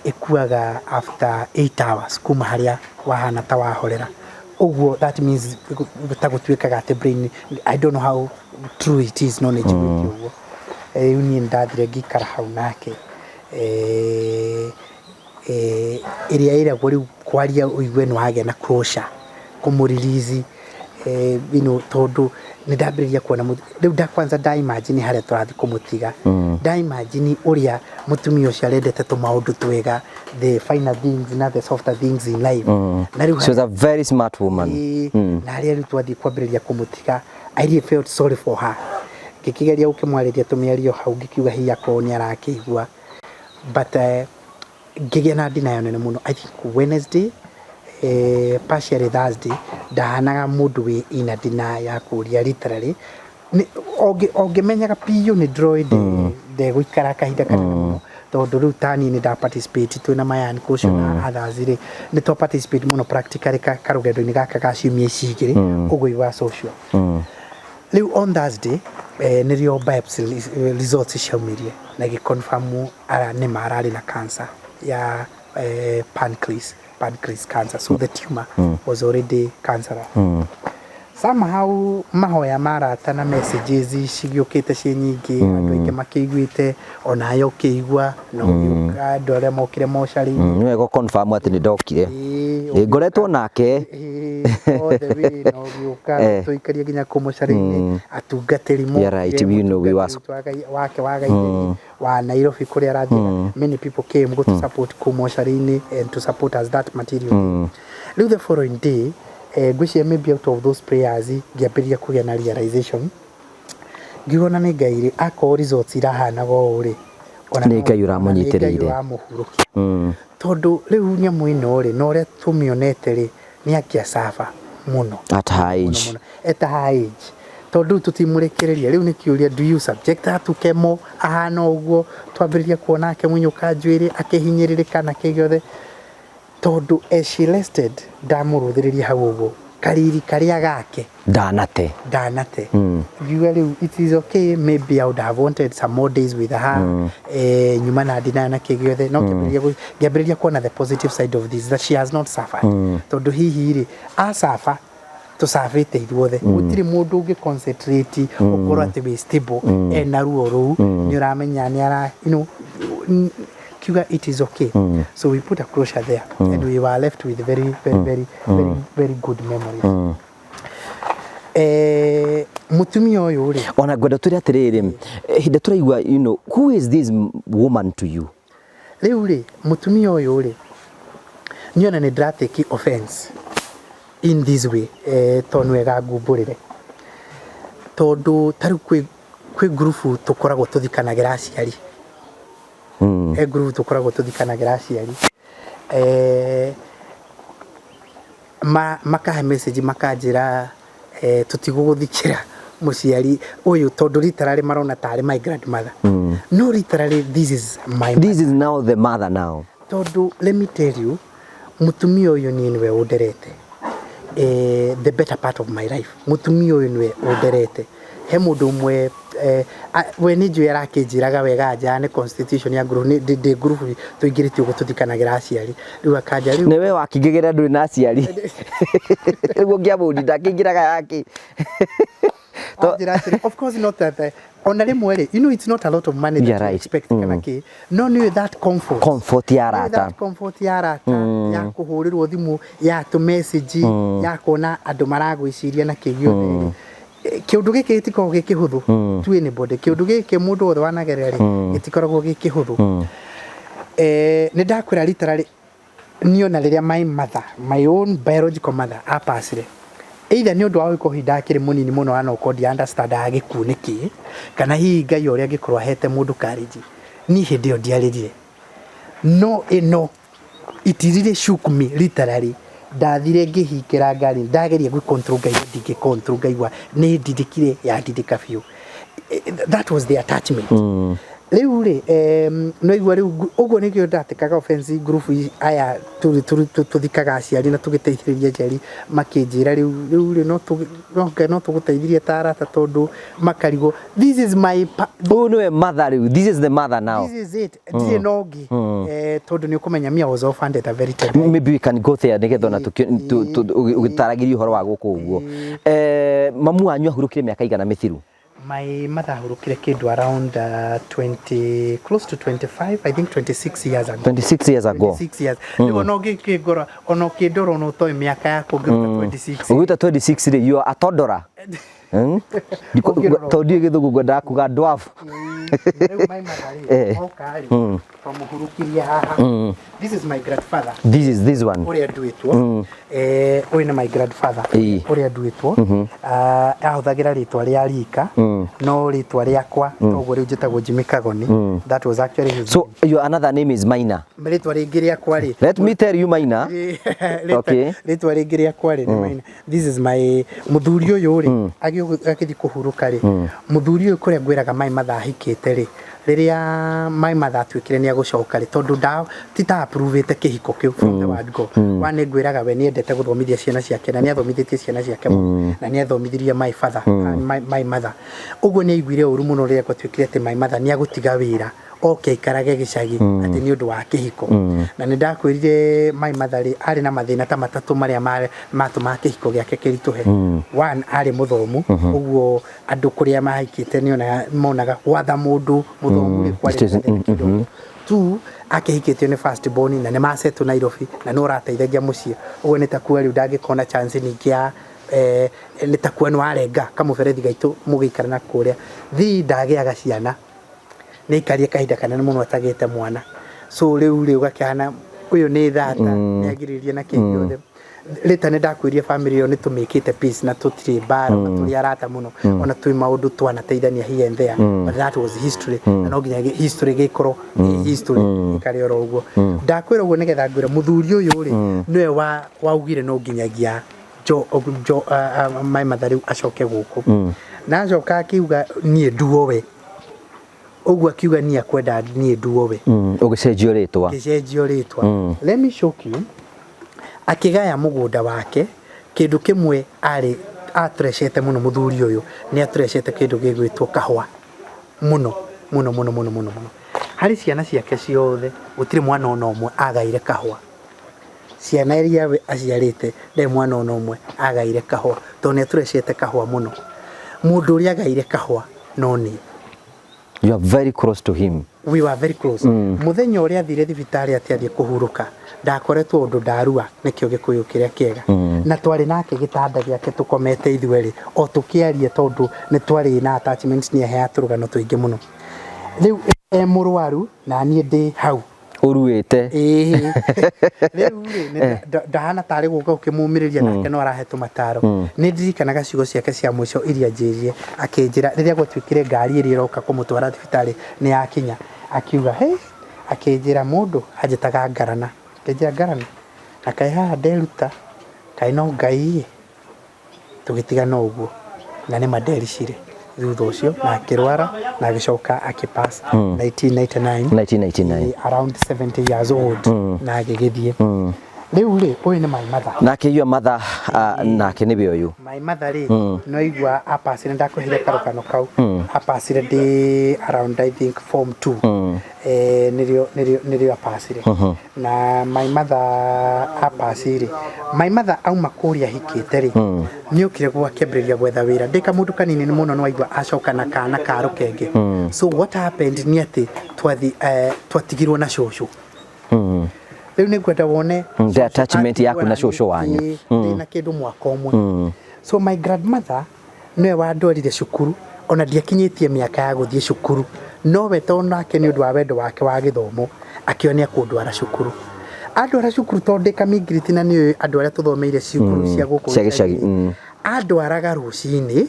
ĩkuaga after 8 hours kuma harĩa wahana ta wahorera ũguo. That means ta gũtuĩkaga atĩ brain, I don't know how true it is, no nĩ njiguĩte ũguo. Rĩu niĩ nĩ ndathire ngĩikara hau nake, ĩrĩa ĩragwo rĩu kwaria ũigue nĩ wagĩa na closure, kũmũ-release, tondũ nĩ ndambĩrĩria kuona rĩu nda kwanza nda imagine harĩa tũrathiĩ kũmũtiga, nda imagine ũrĩa mũtumia ũcio arendete tũmaũndũ twega, the finer things na the softer things in life, na rĩu She was a very smart woman. Ĩĩ, na harĩa rĩu twathiĩ kwambĩrĩria kũmũtiga, I really felt sorry for her. Ngĩkĩgeria gũkĩmwarĩria tũmĩario hau, ngĩkiuga hihi akorwo nĩ arakĩigua, but ngĩgĩa na ndinayo nene mũno. I think Wednesday, partially Thursday, ndahanaga mũndũ wĩ ina denial ya kũria literally. Ũngĩmenyaga biũ nĩ ndĩroĩ ndegũikara kahinda kanene mũno, tondũ rĩu ta niĩ nĩ nda participate twĩna Mayan ũcio na others rĩ, nĩ twa participate mũno practically karũgendo-inĩ gaka ga ciumia ici igĩrĩ ũguo iwa social. Rĩu on Thursday, nĩrĩo biopsy results ciaumirie na gĩconfirm ara nĩma ararĩ na cancer ya pancreas cancer. So the tumor was already cancerous. Somehow mahoya marata na messages cigĩũkĩte ciĩ nyingĩ, andũ aingĩ makĩiguĩte, onawe ũkĩigua na ũgĩũka, andũ arĩa mokire mocarĩ-inĩ. Nĩ wega confirm atĩ nĩ ndokire. Ĩĩ. Ĩ, ngoretwo nake. Ĩĩ, all the way na ũgĩũka tũikaria nginya kũu mocarĩ-inĩ, atungatĩri. Yeah, right, we know we was- Wake wa Gaitheri wa Nairobi kũrĩa arathiĩ, many people came go to support kũu mocarĩ-inĩ and to support us that material. Rĩu the following day, ngwĩciria maybe out of those prayers, ngĩambĩrĩria kũgĩa na realization, ngiuga ona nĩ Ngai rĩ, akorwo results irahanaga ũũ rĩ, ona Nĩ Ngai ona nĩ Ngai ũramũnyitĩrĩire. ũramũhurũkia, tondũ rĩu nyamũ ĩno rĩ, na ũrĩa tũmĩonete rĩ, nĩ angĩacaba mũno. At her age. Mũno at her age, tondũ rĩu tũtimũrekereria. Rĩu nĩ kĩũria, do you subject her to chemo ahana ũguo twambĩrĩria kuona akĩmunyũka njuĩrĩ, akĩhinyĩrĩrĩka na kĩ gĩothe? Tondũ as she rested, ndamũrũthĩrĩria hau ũguo. Kariri karĩa gake Ndanate. Ndanate. Ngiuga rĩu it is okay, maybe I would have wanted some more days with her. Nyuma na ndina na kĩ gĩothe no ngĩambĩrĩria kuona the positive side of this, that she has not suffered, tondũ hihi rĩ acaba tũcabĩte ithuothe, gũtirĩ mũndũ ũngĩ concentrate ũkorwo atĩ wĩ stable ena ruo rũu, nĩ ũramenya nĩ ara kiuga it is okay. So we put a closure there and we were left with very, very, very, very, very good memories. Mutumia ũyũ rĩ, Ona ngwenda twĩre atĩrĩrĩ, hĩndĩ tũraigua, who is this woman to you? Rĩu rĩ, mũtumia ũyũ rĩ, niĩ ona nĩ ndĩratake offense in this way, tondũ wega ngumbũrĩre, tondũ ta rĩu kwĩ ngurubu tũkoragwo tũthikanagĩra aciari. He ngurubu tũkoragwo tũthikanagĩra aciari, makahe message makanjĩra, tũtigũgũthikĩra mũciari ũyũ, tondũ literally marona tarĩ my grandmother. No literally this is my This is now the mother now. Tondũ let me tell you, mũtumia ũyũ niĩ nĩwe ũnderete, the better part of my life. Mũtumia ũyũ nĩwe ũnderete. He mũndũ ũmwe, we nĩ njũĩ arakĩnjĩraga wega nja nĩ constitution ya ngurubu, ndĩ ngurubu tũingĩrĩtio ũguo tũthikanagĩra aciari, rĩu akanja rĩu Nĩwe wakĩngĩgĩra ndũrĩ na aciari, rĩu ũngĩamũni ndakĩingĩraga yake. Anjĩra atĩrĩ, of course not that, ona rĩmwe rĩ, it's not a lot of money that Yeah, you expect kana kĩ, no nĩ that comfort. Comfort ya Nĩ arata. That comfort ya arata, ya kũhũrĩrwo thimũ, ya tũ message, ya kuona andũ maragwĩciria na kĩ gĩothe. Kĩũndũ gĩkĩ gĩtikoragwo gĩ kĩhũthũ to anybody. Kĩũndũ gĩkĩ mũndũ wothe wanagerera rĩ, gĩtikoragwo gĩ kĩhũthũ. Nĩ ndakwĩra literally niĩ ona rĩrĩa my mother, my own biological mother, apacire, either nĩ ũndũ wa gũkorwo hihi ndakĩrĩ mũnini mũno ana ũkorwo ndi understandaga gĩkuũ nĩ kĩĩ, kana hihi Ngai ũrĩa angĩkorwo ahete mũndũ courage, niĩ hĩndĩ ĩyo ndiarĩrire, no ĩno it really shook me. Literally ndathire ngĩhingĩra ngari, ndageria gwĩ control ngaigua ndingĩ control, ngaigua nĩ ndindĩkire, yandindĩka biũ. That was the attachment. Rĩu rĩ, no igua rĩu ũguo nĩkĩo ndatĩkaga offense group aya tũthikaga aciari na tũgĩteithĩrĩria aciari, makĩnjĩra rĩu rĩ no tũgũteithirie ta arata, tondũ makarigwo this is my Ũyũ nĩwe mother rĩu, this is the mother now. This is it, ndirĩ na ũngĩ, tondũ nĩ ũkũmenya me I was orphaned at a very tender age. Maybe we can go there nĩgetha ona ũgĩtaragĩria ũhoro wa gũkũ ũguo. Mamu wanyu ahurũkire mĩaka igana mĩthiru? My mother ahurũkire kĩndũ around 20, close to 25, I think 26 years ago. 26 years ago. 26 years. Rĩu ona ũngĩkĩngora, ona ũkĩndora, ona ũtoĩ mĩaka yakwa, ũngĩruta 26. Ũgĩta 26 rĩ, you are a toddler. Ũngĩrora. Tondũ ndiũĩ gĩthũngũ, ngwendaga kuga dwarf. Na rĩu my mother rĩ, oka rĩ, twamũhurũkirie haha. This is my grandfather. This is this one. Ũrĩa nduĩtwo. Ũyũ nĩ my grandfather. Ũrĩa nduĩtwo. Ahũthagĩra rĩtwa rĩa rika, no rĩtwa rĩakwa toguo rĩu njĩtagwo Jimmy Kagoni. That was actually his So your another name is Maina. Rĩtwa rĩngĩ rĩakwa rĩ, Let me tell you, Maina. Rĩtwa rĩngĩ rĩakwa rĩ nĩ Maina. This is my mũthuri ũyũ rĩ, agĩthiĩ kũhurũka rĩ, mũthuri ũyũ kũrĩa ngwĩraga my mother ahikĩte rĩ, rĩrĩa my mother atuĩkire nĩ agũcoka rĩ, tondũ nda ti ta approve-ĩte kĩhiko kĩu from the word go. Wa nĩ ngwĩraga we nĩendete gũthomithia ciana ciake na nĩ athomithĩtie ciana ciake mũno na nĩ athomithirie my father, my mother. Ũguo nĩ aiguire ũru mũno rĩrĩa gwatuĩkire atĩ my mother nĩ agũtiga wĩra oke aikarage gĩcagi atĩ nĩ ũndũ wa kĩhiko. Na nĩ ndakwĩrire my mother rĩ, arĩ na mathĩna ta matatũ marĩa matũmaga kĩhiko gĩake kĩritũhe. One, arĩ mũthomu, ũguo andũ kũrĩa mahikĩte nĩ ona monaga gwatha mũndũ mũthomu rĩ kwarĩ na thĩna kidogo. Two, akĩhikĩtio nĩ first born na nĩ macetwo Nairobi na nĩ ũrateithagia mũciĩ, ũguo nĩ ta kuga rĩu ndangĩkona chance ningĩ ya, nĩ ta kuga nĩ warenga kamũberethi gaitũ mũgĩikara na kũrĩa. Three, ndagĩaga ciana, nĩ aikarire kahinda kanene mũno atagĩte mwana, so rĩu rĩ ũgakĩhana ũyũ nĩ thata, nĩ agirĩrĩria na kĩ gĩothe. Rĩta nĩ ndakwĩrire family ĩyo nĩ tũmĩkĩte peace na tũtirĩ mbara na tũrĩ arata mũno, ona twĩ maũndũ twanateithania here and there, but that was history na no nginya history gĩkorwo ĩ history, ĩkarĩ oro ũguo. Ndakwĩra ũguo nĩgetha ngwĩre mũthuri ũyũ rĩ, nĩwe waugire no nginyagia jo my mother rĩu acoke gũkũ, na acoka akiuga niĩ nduo we, ũguo akiuga niĩ akwenda niĩ nduo we. Ũgĩcenjio rĩtwa. Ngĩcenjio rĩtwa. Let me shock you, akĩgaya mũgũnda wake. Kĩndũ kĩmwe arĩ atũrecete mũno mũthuri ũyũ, nĩ atũrecete kĩndũ gĩgwĩtwo kahũa mũno mũno mũno mũno mũno mũno. Harĩ ciana ciake ciothe gũtirĩ mwana ona ũmwe agaire kahũa. Ciana iria we aciarĩte ndarĩ mwana ona ũmwe agaire kahũa tondũ nĩ atũrecete kahũa mũno. Mũndũ ũrĩa agaire kahũa no niĩ. You are very close to him. We were very close. Mũthenya ũrĩa athire thibitarĩ atĩ athiĩ kũhurũka, ndakoretwo ũndũ ndarua nĩkĩo gĩkũyũ kĩrĩa kĩega. Na twarĩ nake gĩtanda gĩake tũkomete ithuerĩ o tũkĩaria tondũ nĩ twarĩ na attachments, nĩ aheaga tũrũgano tũingĩ mũno. Rĩu e mũrwaru na niĩ ndĩ hau. Ũruĩte. Ĩĩ. Rĩu rĩ, ndahana tarĩ gũka ũkĩmũmĩrĩria nake no arahe tũmataro. Nĩ ndirikanaga ciugo ciake cia mũico iria anjĩrire, akĩnjĩra rĩrĩa gwatuĩkire ngari ĩrĩa ĩroka kũmũtwara thibitarĩ nĩ yakinya, akiuga hĩ, akĩnjĩra mũndũ anjĩtaga ngarana, akĩnjĩra ngarana, na kaĩ haha nderuta, kaĩ no Ngai ĩ. Tũgĩtigana ũguo na nĩma ndericire thutha ũcio na akĩrwara na agĩcoka akĩpass 1999. 1999. Around 70 years old na agĩgĩthiĩ. Rĩu rĩ, ũyũ nĩ my mother. Nake your mother, nake nĩwe ũyũ. My mother rĩ, no igua apacire, ndakũheire karũgano kau, apacire ndĩ around I think form 2. Nĩrĩo apacire. Na my mother apacire, my mother auma kũrĩa ahikĩte rĩ, nĩokire gwakĩambĩrĩria gwetha wĩra. Ndĩ kamũndũ kanini mũno no aigua acoka na kana ka rũkenge. So what happened nĩ atĩ twatigirwo na cũcũ. Rĩu nĩngwenda wone The attachment yaku na cũcũ wanyu. Ndĩ na kĩndũ mwaka ũmwe. So my grandmother nĩwe wandwarire cukuru, ona ndiakinyĩtie mĩaka ya gũthiĩ cukuru, no we tondũ nake nĩ ũndũ wa wendo wake wa gĩthomo akĩonia kũndwara cukuru. Andwara cukuru tondũ ndĩ kamingiriti na nĩũĩ andũ arĩa tũthomeire cukuru cia gũkũ cia gĩcagi, gĩcagi. Andwaraga rũcinĩ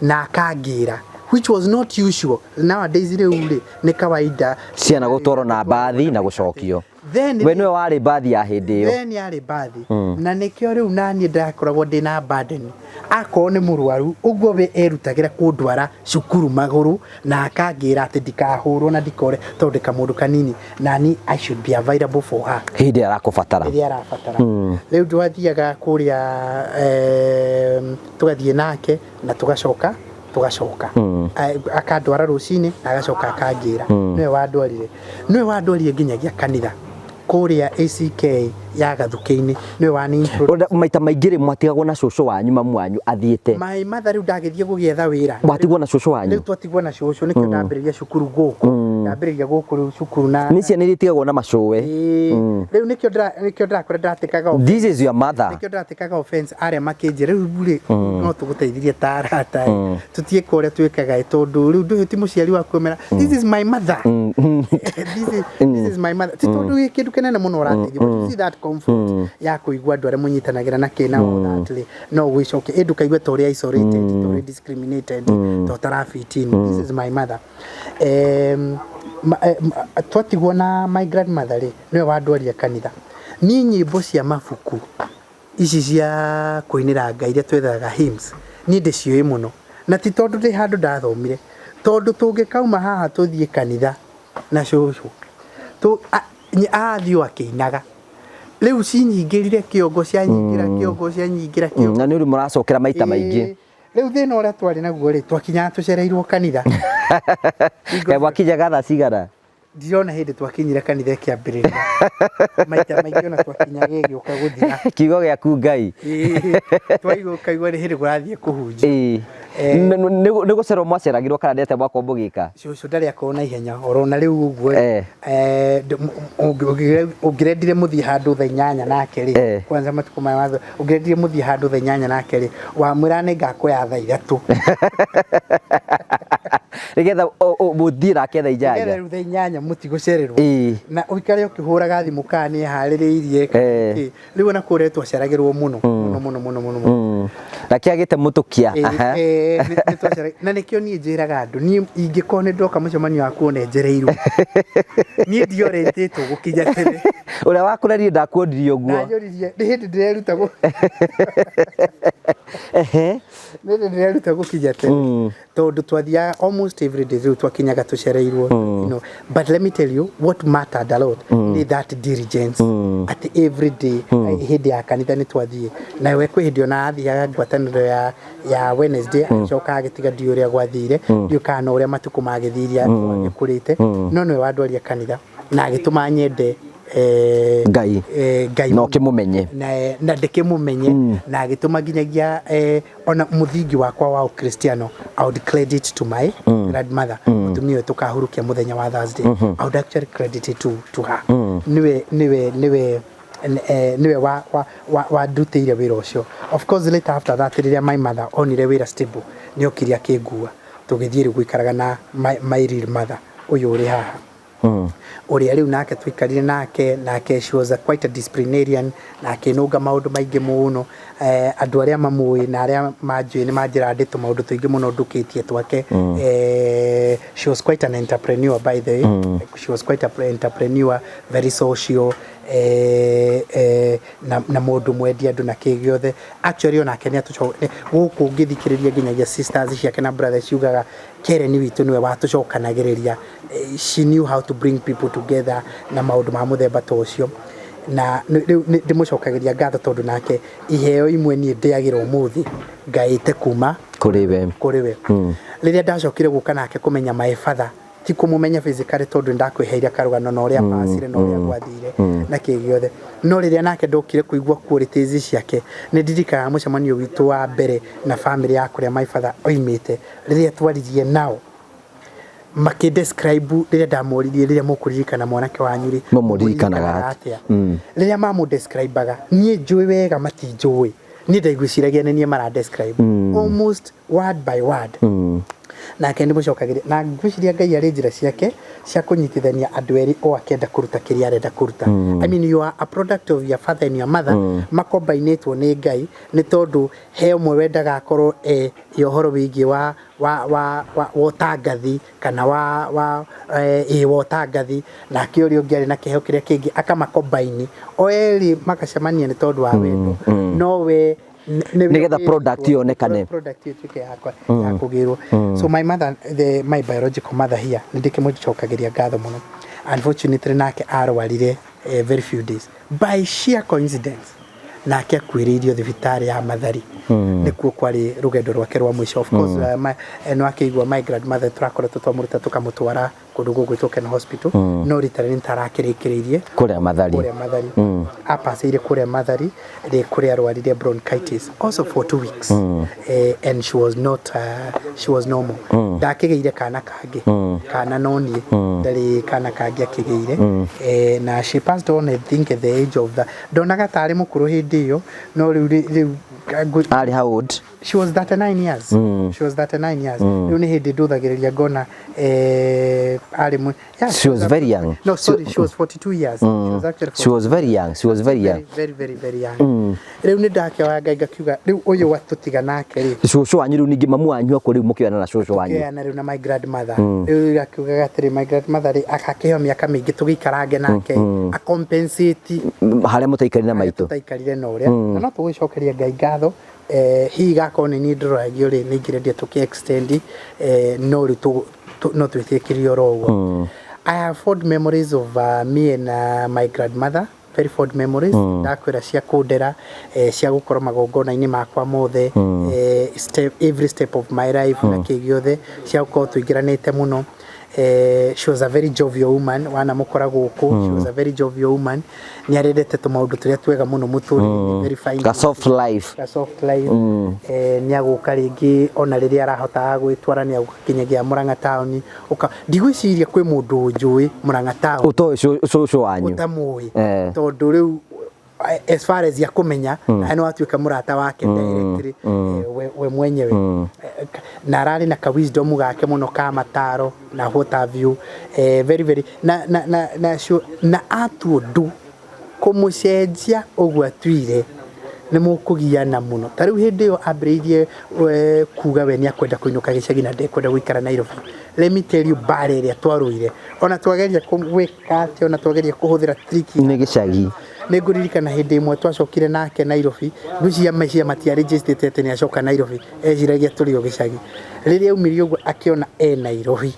na akangĩra, which was not usual nowadays. Rĩu rĩ, nĩ kawaida ciana gũtwarwo na mbathi na gũcokio. Then we nĩwe warĩ mbathi ya hĩndĩ ĩyo. Then yarĩ mbathi na nĩkĩo rĩu naniĩ ndakoragwo ndĩna burden akorwo nĩ mũrwaru ũguo we erutagĩra kũndwara cukuru magũrũ na akangĩra atĩ ndikahũrwo na ndikore tondũ ndĩ kamũndũ kanini nani I should be available for her hĩndĩ ĩrĩa arakũbatara. Rĩrĩa arabatara. Rĩu twathiaga kũrĩa, tũgathiĩ nake na tũgacoka akandwara rũcinĩ na agacoka akangĩra. Nĩwe wandwarire nginyagia kanitha kũrĩa ACK ya Gathukĩ-inĩ, nĩwe wani Ũrĩa maita maingĩ rĩ, mwatigagwo na cũcũ wanyu, mamu wanyu athiĩte. My mother rĩu ndagĩthiĩ gũgĩetha wĩra. Mwatigwo na cũcũ wanyu. Rĩu twatigwo na cũcũ, nĩkĩo ndambĩrĩria cukuru gũkũ, ndambĩrĩria gũkũ rĩu cukuru na Nĩ ciana iria itigagwo na macũwe. Ĩĩ. Rĩu nĩkĩo ndĩrakora ndĩratĩkaga This is your mother. Nĩkĩo ndĩratĩkaga offense arĩa makĩnjĩra rĩu rĩ, no tũgũteithirie ta arata ĩ, tũtiĩka ũrĩa twĩkaga ĩ, tondũ rĩu ndũyũ ti mũciari waku ũmera, this is my mother, this is my mother. Ti tondũ gĩ kĩndũ kĩnene mũno ũrateithia, but you see that comfort ya kũigua andũ arĩa mũnyitanagĩra na kĩ na all that rĩ, no wĩcoke ĩ ndũkaigue ta ũrĩa isolated, ta ũrĩa discriminated, ta ũtarafit in. This is my mother. Twatigwo na my grandmother rĩ, nĩwe wandwarire kanitha. Niĩ nyĩmbo cia mabuku ici cia kũinĩra Ngai iria twethaga, hymns, niĩ ndĩciũĩ mũno, na ti tondũ ndĩ handũ ndathomire, tondũ tũngĩkauma haha tũthiĩ kanitha na cũcũ athiĩ o akĩinaga, rĩu cinyingĩrire kĩongo, cianyingĩra kĩongo, cianyingĩra kĩongo. Na nĩ ũrĩ mũracokera maita maingĩ. Ĩĩ. Rĩu thĩna ũrĩa twarĩ naguo rĩ, twakinyaga tũcereirwo kanitha. Kaĩ mwakinyaga thaa cigana? Ndirona hĩndĩ twakinyire kanitha ĩkĩambĩrĩria, maita maingĩ ona twakinyaga ĩgĩũka gũthira. Kiugo gĩaku Ngai. Ĩĩ, twaigua ũkaigua nĩ hĩndĩ kũrathiĩ kũhunjia. Nĩ gũcerwo mwaceragĩrwo kana nĩ atĩa mwakorwo mũgĩka? Cũcũ ndarĩ akorwo na ihenya orona rĩu ũguo. Ũngĩrendire mũthiĩ handũ thaa 8 nake rĩ, kwanza matukũ maya watho, ũngĩrendire mũthiĩ handũ thaa 8 nake rĩ, wamwĩra nĩ ngakuoya thaa 3. Nĩgetha mũthiĩ nake thaa Nĩgetha 8. Rĩu thaa 8 mũtigũcererwo na ũikare ũkĩhũraga thimũ kana nĩ eharĩrĩirie kana kĩ. Rĩu ona kũrĩa twaceragĩrwo mũno mũno mũno mũno mũno mũno. Na kĩagĩte mũtũkia. Ĩĩ, na nĩkĩo niĩ njĩraga andũ, niĩ ingĩkorwo nĩ ndoka mũcemanio waku ona njereirwo, niĩ ndiorĩtĩtwo gũkinya tene. Ũrĩa wakũrerie ndakuonirie ũguo. Ndanjũririe nĩ hĩndĩ ndĩreruta Ehe. Nĩ hĩndĩ ndĩreruta gũkinya tene, tondũ twathiaga almost every day, rĩu twakinyaga tũcereirwo. But let me tell you what mattered a lot nĩ that diligence, atĩ every day hĩndĩ ya kanitha nĩ twathiĩ nawe. Kwĩ hĩndĩ ona athiaga ngwatanĩro ya Wednesday, agĩcoka agĩtiga, ndiũ ũrĩa gwathire, ndiũ kana no ũrĩa matukũ magĩthirie agĩkũrĩte, no nĩwe wandwaria kanitha na agĩtũma nyende Ngai. Ngai Na mũno. Ũkĩmũmenye. Na ndĩkĩmũmenye na agĩtũma nginyagia ona mũthingi wakwa wa ũkristiano, I would credit to my grandmother, mũtumia ũyũ tũkahurukia mũthenya wa Thursday. I would actually credit it to her. Nĩwe wandutĩire wĩra ũcio. Of course, later after that, rĩrĩa my mother onire wĩra stable, nĩ okire akĩngua, tũgĩthiĩ rĩu gũikaraga na my real mother, ũyũ ũrĩ haha, ũrĩa rĩu nake tũikarire nake. She was quite a disciplinarian na akĩnũnga maũndũ maingĩ mũno. Andũ arĩa mamũĩ na arĩa manjũĩ nĩ manjĩra ndĩ tũmaũndũ tũingĩ mũno ndũkĩtie twake. She was quite an entrepreneur, by the way. She was quite an entrepreneur, very social, na mũndũ mwendi andũ na kĩ gĩothe. Actually, onake nĩ atũco gũkũ ngĩthikĩrĩria nginyagia sisters ciake na brothers ciugaga Karen witũ nĩwe watũcokanagĩrĩria. She knew how to bring people together na maũndũ ma mũthemba ta ũcio, na rĩu ndĩmũcokagĩria ngatho tondũ nake iheo imwe niĩ ndĩagĩra ũmũthĩ ngaĩte kuma Kũrĩ we. Kũrĩ we. Rĩrĩa ndacokire gũka nake kũmenya my father, ti kũmũmenya physically, tondũ nĩndakwĩheire karũgano na ũrĩa pasire na ũrĩa gwathire na kĩ gĩothe, no rĩrĩa nake ndokire kũigua qualities ciake, nĩ ndirikanaga mũcemanio witũ wa mbere na family ya kũrĩa my father oimĩte, rĩrĩa twaririe nao makĩ describe, rĩrĩa ndamoririe, "Rĩrĩa mũkũririkana mwanake wanyu rĩ, Mũmũririkanaga atĩa?" Rĩrĩa mamũ-describaga, niĩ njũĩ wega matinjũĩ, niĩ ndaiguiciragia nĩ niĩ mara describe almost word by word. Nake nĩ mũcokagĩria na ngwĩciria Ngai arĩ njĩra ciake cia kũnyitithania andũ erĩ o akĩenda kũruta kĩrĩa arenda kũruta. I mean, you are a product of your father and your mother, makombainĩtwo nĩ Ngai, nĩ tondũ he ũmwe wendaga akorwo e ya ũhoro wĩgiĩ wa ũtangathi kana wa ĩ wa ũtangathi, nake ũrĩa ũngĩ arĩ na kĩheo kĩrĩa kĩngĩ, akamakombaini o erĩ makacemania nĩ tondũ wa wendo, no we Nĩgetha product yonekane. Product ĩtuĩke yakwa ya kũgĩrwo. So my mother, my biological mother here, nĩ ndĩkĩmũcokagĩria ngatho mũno. Unfortunately, nake arwarire very few days. By sheer coincidence, nake akuĩrĩirio thibitarĩ ya Mathari, nĩkuo kwarĩ rũgendo rwake rwa mũico. Of course, no akĩigua my grandmother tũrakoretwo twamũruta tũkamũtwara kũndũ gũgwĩtwo Ken Hospital, no rita rĩrĩ nĩtarakĩrĩkĩrĩirie Kũrĩa Mathari. Kũrĩa Mathari. Apacĩire kũrĩa Mathari rĩ kũrĩa arwarire bronchitis also for 2 weeks, and she was not she was normal. Ndakĩgĩire kana kangĩ kana, no niĩ ndarĩ kana kangĩ akĩgĩire. Na she passed on, I think, at the age of the ndonaga tarĩ mũkũrũ hĩndĩ ĩyo, no rĩu rĩu Arĩ how old? She was 39 years. She was 39 years. Rĩu nĩ hĩndĩ ndũthagĩrĩria ngona arĩ yeah, She was very young. No, sorry, she was 42 years. She was actually She was very young. She was very young. Very, very, very young. Rĩu nĩ ndakĩoya Ngai ngakiuga rĩu ũyũ watũtiga nake rĩ, Cũcũ wanyu rĩu, ningĩ mamu wanyu akũ rĩu mũkĩoyana na cũcũ wanyu. Kĩoyana rĩu na my grandmother. Rĩu akiugaga atĩrĩ, my grandmother rĩ, akakĩheo mĩaka mĩingĩ tũgĩikarange nake acompensate Harĩa mũtaikarire na maitũ. Tũtaikarire na ũrĩa na no tũgũcokeria Ngai ngatho. Hihi gakorwo nĩ niĩ ndĩroragio rĩ, nĩ ingĩrendia tũkĩ extend, no rĩu no twĩtĩkĩrie oro ũguo. I have fond memories of me and my grandmother, very fond memories. Ndakwĩra cia kũndera, cia gũkorwo magongona-inĩ makwa mothe, every step of my life na kĩ gĩothe, cia gũkorwo tũingĩranĩte mũno. She was a very jovial woman. Wanamũkora gũkũ, she was a very jovial woman. Nĩ arendete tũmaũndũ tũrĩa twega mũno mũtũrĩre-inĩ, very fine. Ka soft life. Ka soft life. Nĩ agũka rĩngĩ ona rĩrĩa arahotaga gwĩtwara, nĩ agũka kinyagia Murang'a town. Ũka ndigwĩciria kwĩ mũndũ ũnjũĩ Murang'a town Ũtoĩ cũcũ wanyu. Ũtamũĩ, tondũ rĩu as far as ya kũmenya na nĩ watuĩka mũrata wake directly, we mwenyewe. Na ararĩ na ka wisdom gake mũno ka mataro na what have you, very very na atua ũndũ kũmũcenjia ũguo atuire nĩ mũkũgiana mũno. Ta rĩu hĩndĩ ĩyo ambĩrĩirie kuga we nĩ akwenda kũinũka gĩcagi na ndekwenda gũikara Nairobi. Let me tell you, mbara ĩrĩa twarũire, ona twageria gwĩka atĩa, ona twageria kũhũthĩra trick. Nĩ gĩcagi. Nĩ ngũririkana hĩndĩ ĩmwe twacokire nake Nairobi, ngwĩciria meciria matiarĩnjĩstĩte atĩ nĩ acoka Nairobi, eciragia tũrĩ o gĩcagi. Rĩrĩa aumire ũguo akĩona e Nairobi,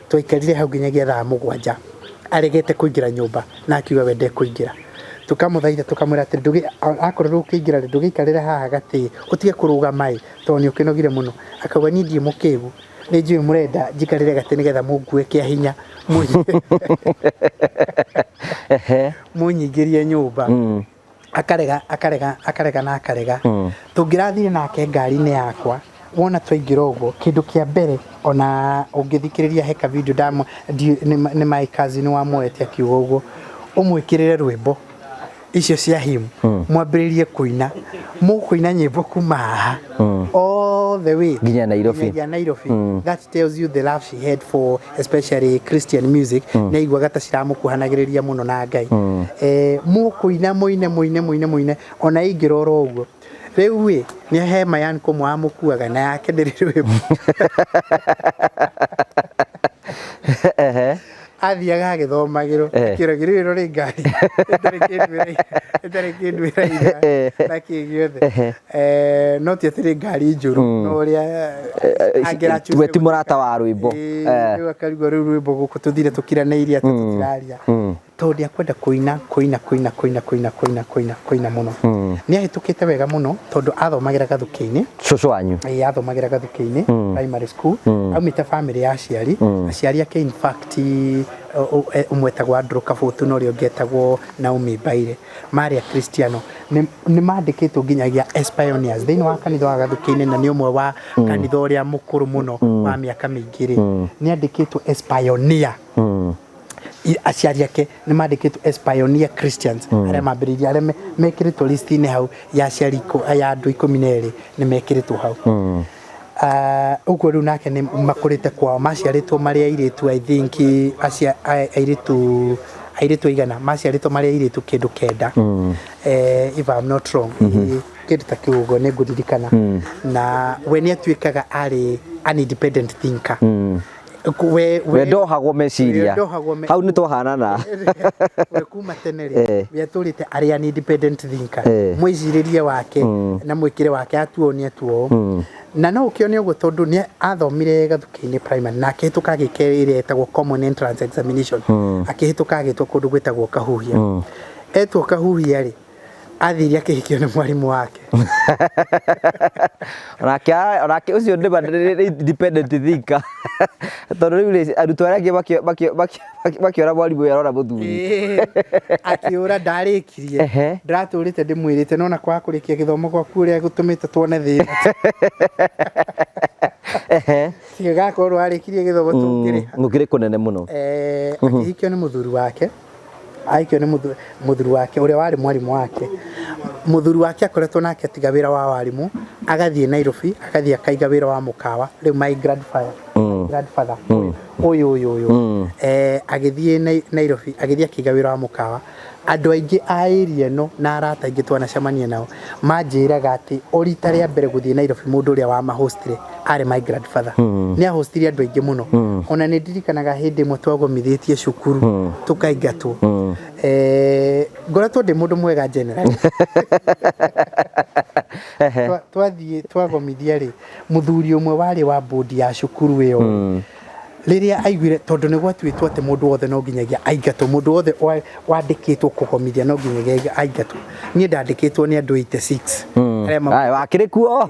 twaikarire hau nginyagia thaa 7 aregete kũingĩra nyũmba, na akiuga we ndekũingĩra. Tũkamũthaitha, tũkamwĩra atĩ akorwo ndũkũingĩra rĩ, ndũgĩikarĩre haha gatĩ ũtige kũrũgama ĩ, tondũ nĩ ũkĩnogire mũno. Akauga, "Niĩ ndirĩ mũkĩgu, nĩ njũĩ mũrenda njikarĩre gatĩ nĩgetha mũngue kĩa hinya mũnyingĩrie nyũmba." Akarega, akarega, akarega na akarega. Tũngĩrathire nake ngari-inĩ yakwa, wona twaingĩra ũguo, kĩndũ kĩa mbere, ona ũngĩthikĩrĩria he ka video nĩ my cousin wamuoete akiuga ũguo, ũmwĩkĩrĩre rwĩmbo icio cia hymn, mwambĩrĩrie kũina, mũkũina nyĩmbo kuma haha all the way nginya Nairobi. Nginyagia Nairobi. That tells you the love she had for especially Christian music. Nĩ aiguaga ta ciramũkuhanagĩrĩria mũno na Ngai. Mũkũina, mũine, mũine, mũine, mũine, ona aingĩra oro ũguo. Rĩu ĩ nĩ he mayan kũmwe wamũkuaga na yake ndĩrĩ rwĩmbo. Athiaga agĩthomagĩrwo, akĩragĩrwo ĩno nĩ ngari ĩtarĩ kĩndũ ĩtarĩ kĩndũ ĩraiga na kĩ gĩothe. No ti atĩ nĩ ngari njũru, no ũrĩa angĩra We ti mũrata wa rwĩmbo. Rĩu akarigwo rĩu rwĩmbo gũkũ tũthire tũkiranĩirie atĩ tũtiraria, tondũ ndiakwenda kũina, kũina, kũina, kũina, kũina, kũina, kũina, kũina mũno. Nĩ ahĩtũkĩte wega mũno tondũ athomagĩra Gathukĩ-inĩ. Cũcũ wanyu? Ĩĩ, athomagĩra Gathukĩ-inĩ primary school. Aumĩte family ya aciari, aciari ake in fact, ũmwe etagwo Andrew Kabutu na ũrĩa ũngĩ etagwo Naomi Mbaire, marĩ Akristiano. Nĩ mandĩkĩtwo nginyagia as pioneers thĩinĩ wa kanitha wa Gathukĩ-inĩ, na nĩ ũmwe wa kanitha ũrĩa mũkũrũ mũno wa mĩaka mĩingĩ rĩ, nĩ andĩkĩtwo as pioneer. Aciari ake nĩ mandĩkĩtwo as pioneer Christians arĩa mambĩrĩirie, arĩa mekĩrĩtwo list-inĩ hau ya aciari ya andũ 12, nĩ mekĩrĩtwo hau. Ũguo rĩu nake nĩ makũrĩte kwao, maciarĩtwo marĩ airĩtu, I think airĩtu aigana maciarĩtwo marĩ airĩtu kĩndũ 9, if I'm not wrong. Kĩndũ ta kĩu ũguo nĩ ngũririkana. Na we nĩ atuĩkaga arĩ an independent thinker. We ndohagwo meciria. We ndohagwo. Hau nĩ twahanana. We kuma tene rĩ, we atũrĩte arĩ an independent thinker. Mwĩcirĩrie wake na mwĩkĩre wake, atuo nĩ atuo. Na no ũkĩone ũguo tondũ nĩ athomire Gathukĩ-inĩ primary na akĩhĩtũka, agĩka ĩrĩa ĩtagwo common entrance examination, akĩhĩtũka, agĩtwo kũndũ gwĩtagwo Kahuhia. Etwo Kahuhia rĩ, athire akĩhikio nĩ mwarimũ wake. Onake ũcio nĩ independent thinker, tondũ rĩu rĩ, arutwo arĩa angĩ makĩora mwarimũ ũyũ arora mũthuri. Akĩũra ndarĩkirie. Ndĩratũrĩte ndĩmwĩrĩte nona kwaga kũrĩkia gĩthomo gwaku ũrĩa gũtũmĩte tuone thĩna. Tiga gakorwo warĩkirie gĩthomo tũngĩrĩha. Gũkĩrĩ kũnene mũno. Akĩhikio nĩ mũthuri wake, ahikio nĩ mũthuri wake ũrĩa warĩ mwarimũ wake. Mũthuri wake akoretwo nake atiga wĩra wa warimũ, agathiĩ Nairobi, agathiĩ akaiga wĩra wa mũkawa. Rĩu my grandfather, my grandfather ũyũ agĩthiĩ Nairobi, agĩthiĩ akĩiga wĩra wa mũkawa. Andũ aingĩ a area ĩno na arata aingĩ twanacemania nao manjĩraga atĩ o rita rĩa mbere gũthiĩ Nairobi, mũndũ ũrĩa wamahostire arĩ my grandfather. Nĩ ahostire andũ aingĩ mũno. Ona nĩ ndirikanaga hĩndĩ ĩmwe twagomithĩtie cukuru tũkaingatwo. Ngoretwo ndĩ mũndũ mwega generally. Twathiĩ twagomithia rĩ, mũthuri ũmwe warĩ wa bodi ya cukuru ĩyo rĩrĩa aiguire, tondũ nĩ gwatuĩtwo atĩ mũndũ wothe no nginyagia aingatwo, mũndũ wothe wandĩkĩtwo kũgomithia no nginyagia aingatwo. Niĩ ndandĩkĩtwo nĩ andũ 86 arĩa Aya, wakĩrĩ kuo?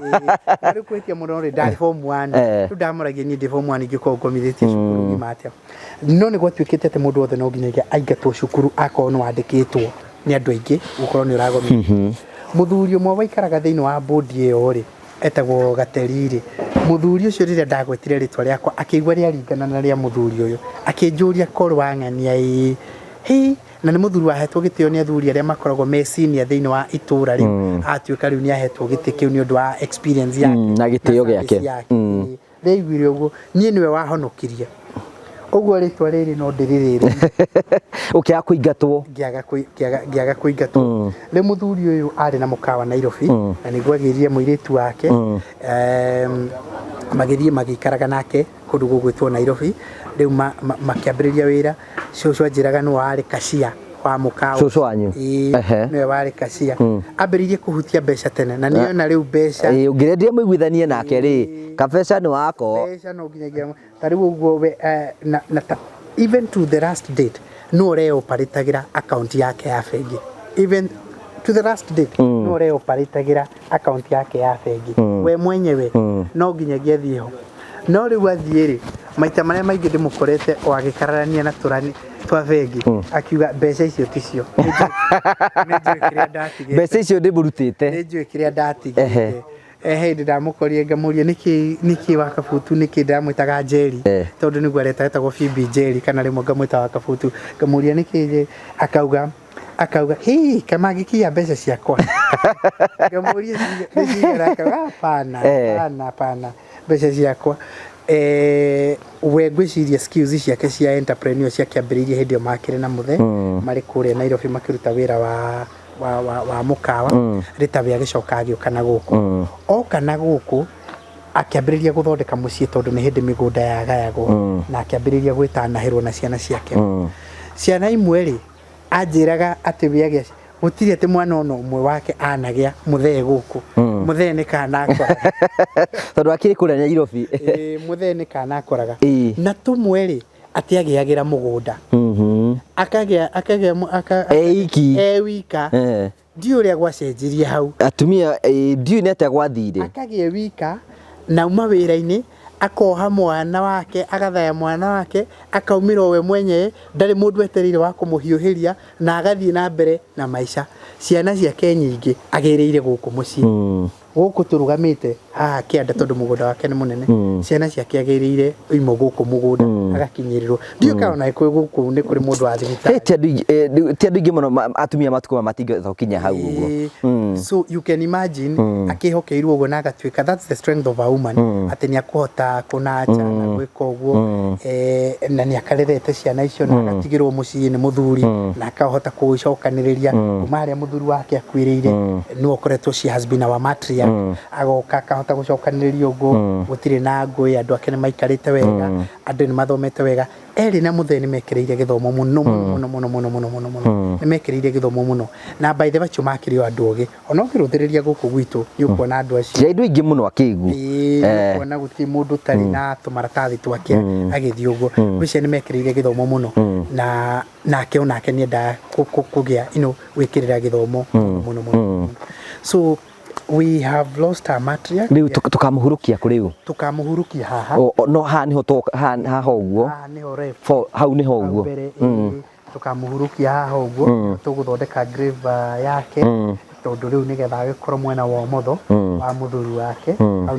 Rĩu kwĩtia mũno rĩ, ndarĩ form 1. Rĩu ndamũragia, niĩ ndĩ form 1 ingĩkorwo ngomithĩtie cukuru ng'ima atĩa? No nĩ gwatuĩkĩte atĩ mũndũ wothe no nginyagia aingatwo cukuru akorwo nĩ wandĩkĩtwo nĩ andũ aingĩ gũkorwo nĩ ũragomithia. Mũthuri ũmwe waikaraga thĩinĩ wa bodi ĩyo rĩ, etagwo Gateri rĩ, mũthuri ũcio rĩrĩa ndagwetire rĩtwa rĩakwa akĩigua rĩaringana na rĩa mũthuri ũyũ, akĩnjũria korwo wang'ania ĩĩ hĩ, na nĩ mũthuri wahetwo gĩtĩo nĩ athuri arĩa makoragwo me senior thĩinĩ wa itũra. Rĩu atuĩka rĩu nĩ ahetwo gĩtĩ kĩu nĩ ũndũ wa experience yake na gĩtĩo service gĩake. Yake. Rĩaiguire ũguo, niĩ nĩwe wahonokirie ũguo, rĩtwa rĩrĩ no ndĩrĩrĩre. Ũkĩaga kũingatwo. Ngĩaga kũingatwo. Rĩu mũthuri ũyũ arĩ na mũkawa Nairobi, na nĩguo agĩrire mũirĩtu wake. Magĩthiĩ magĩikaraga nake kũndũ gũgwĩtwo Nairobi. Rĩu makĩambĩrĩria wĩra. Cũcũ anjĩraga nĩwe warĩ cashier wa mũkawa. Cũcũ wanyu? Ĩĩ, nĩwe warĩ cashier. Ambĩrĩirie kũhutia mbeca tene na nĩona rĩu mbeca. Ĩĩ, ũngĩrendia mũiguithanie nake rĩ, kabeca nĩ wako. Mbeca no nginyagia ta rĩu ũguo we, na ta even to the last date no ũreoparatagĩra account yake ya bengi. Even to the last date no ũreoparatagĩra account yake ya bengi. We mwenyewe no nginyagia athiĩ ho. No rĩu athiĩ rĩ, maita marĩa maingĩ ndĩmũkorete o agĩkararania na tũrani twa bengi akiuga mbeca icio ticio. Nĩ njũĩ kĩrĩa ndatigĩte. Mbeca icio ndĩmũrutĩte. Nĩ njũĩ kĩrĩa ndatigĩte. He hĩndĩ ndamũkorire ngamũria nĩkĩ wa Kabutu, nĩkĩ ndamwĩtaga Njeri, tondũ nĩguo areta etagwo Phoebe Njeri, kana rĩmwe ngamwĩta wa Kabutu, ngamũria nĩkĩ Njeri, akauga hii kamangĩkiya mbeca ciakwa. Ngamũria nĩ cigana, akauga hapana, hapana, hapana, mbeca ciakwa. We ngwĩciria skills ciake cia entrepreneur ciakĩambĩrĩirie hĩndĩ ĩyo makĩrĩ na mũthe marĩ kũrĩa Nairobi makĩruta wĩra wa mũkawa. Rĩtawe agĩcoka agĩũka na gũkũ, oka na gũkũ akĩambĩrĩria gũthondeka mũciĩ, tondũ nĩ hĩndĩ mĩgũnda yagayagwo, na akĩambĩrĩria gwĩtanahĩrwo na ciana ciake. Ciana imwe rĩ, anjĩraga atĩ we agĩa gũtirĩ atĩ mwana ona ũmwe wake anagĩa mũthee gũkũ. Mũthee nĩ kana akoraga. Tondũ akĩrĩ kũrĩa Nairobi. Ĩĩ, mũthee nĩ kana akoraga. Na tũmwe rĩ, atĩ agĩagĩra mũgũnda, akagĩa E iki. E wika. Ndiũĩ ũrĩa gwacenjirie hau. Atumia, ndiũĩ nĩ atĩa gwathire. Akagĩa wika na uma wĩra-inĩ akoha mwana wake, agathaya mwana wake, akaumĩra o we mwenyewe, ndarĩ mũndũ etereire wa kũmũhiũhĩria, na agathiĩ na mbere na maica. Ciana ciake nyingĩ agĩrĩire gũkũ mũciĩ, gũkũ tũrũgamĩte haha kĩanda, tondũ mũgũnda wake nĩ mũnene. Ciana ciake agĩrĩire imwe gũkũ mũgũnda, agakinyĩrĩrwo. Ndiũĩ kana ona gũkũ nĩ kũrĩ mũndũ wa thibitarĩ. Ti andũ aingĩ mũno, atumia matukũ maya matingĩhota gũkinya hau ũguo. So you can imagine akĩhokeirwo ũguo na agatuĩka, that's the strength of a woman, atĩ nĩ akũhota kũnacha na gwĩka ũguo, na nĩ akarerete ciana icio na agatigĩrwo mũciĩ nĩ mũthuri na akahota kũicokanĩrĩria kuma harĩa mũthuri wake akuĩrĩire. Nĩwe ũkoretwo, she has been our matriarch. Agoka akahota gũcokanĩrĩria ũguo, gũtirĩ na ngũĩ, andũ ake nĩ maikarĩte wega, andũ nĩ mathomete wega. Erĩ na mũthee nĩ mekĩrĩire gĩthomo mũno mũno mũno mũno mũno mũno mũno, nĩ mekĩrĩire gĩthomo mũno, na by the way makĩrĩ o andũ ogĩ. Ona ũngĩrũthĩrĩria gũkũ gwitũ nĩ ũkuona andũ acio. Ti andũ aingĩ mũno akĩgu. Ĩĩ, nĩ ũkuona gũtirĩ mũndũ ũtarĩ na tũmaratathi twake agĩthiĩ ũguo. Ngwĩciria nĩ mekĩrĩire gĩthomo mũno, na nake onake nĩ endaga kũgĩa gwĩkĩrĩra gĩthomo mũno mũno mũno. So we have lost our matriarch. Rĩu tũkamũhurukia kũ rĩu? Tũkamũhurukia haha. No haha nĩho haha ũguo. Haha nĩho left. Hau nĩho hau ũguo. Mbere, ĩĩ, tũkamũhurukia haha ũguo, tũgũthondeka grave yake, tondũ rĩu nĩgetha agĩkorwo mwena wa ũmotho wa mũthuri wake. Hau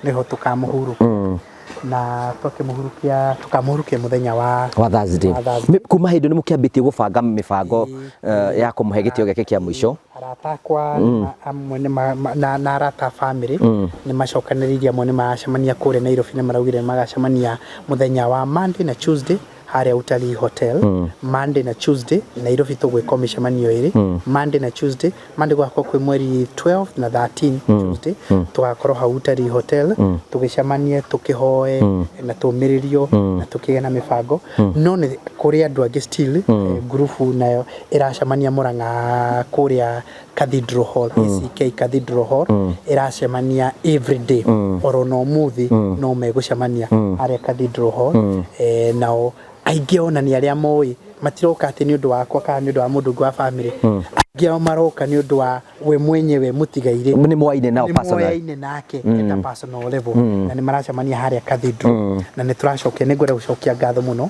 nĩho tũkamũhurukia, na twakĩmũhurukia tũkamũhurukia mũthenya wa wa Thursday. Wa Thursday. Kuma hĩndĩ nĩ mũkĩambĩtie gũbanga mĩbango ya kũmũhe gĩtĩo gĩake kĩa mũico? Arata akwa amwe nĩ na arata a family nĩ macokanĩrĩirie, amwe nĩ maracemania kũrĩa Nairobi, nĩ maraugire nĩ magacemania mũthenya wa Monday na Tuesday harĩa Utalii Hotel. Monday na Tuesday Nairobi tũgwĩka mĩcemanio ĩrĩ, Monday na Tuesday. Monday gũgakorwo kwĩ mweri 12 na 13. Tuesday tũgakorwo hau Utalii Hotel tũgĩcemanie, tũkĩhoe na tũmĩrĩrio na tũkĩgĩa na mĩbango. No nĩ kũrĩ andũ angĩ still, ngurubu nayo ĩracemania Mũrang'a kũrĩa Cathedral Hall, ACK Cathedral Hall, ĩracemania every day. Oro na ũmũthĩ no megũcemania harĩa Cathedral Hall. Nao aingĩ ona nĩ arĩa moĩ matiroka atĩ nĩ ũndũ wakwa kana nĩ ũndũ wa mũndũ ũngĩ wa family. Aingĩ ao maroka nĩ ũndũ wa we mwenyewe mũtigairĩ. Nĩ mwaine nao nĩ personal. Moyaine nake at a personal level, na nĩ maracemania harĩa Cathedral. Na nĩ tũracokia, nĩ ngwenda gũcokia ngatho mũno,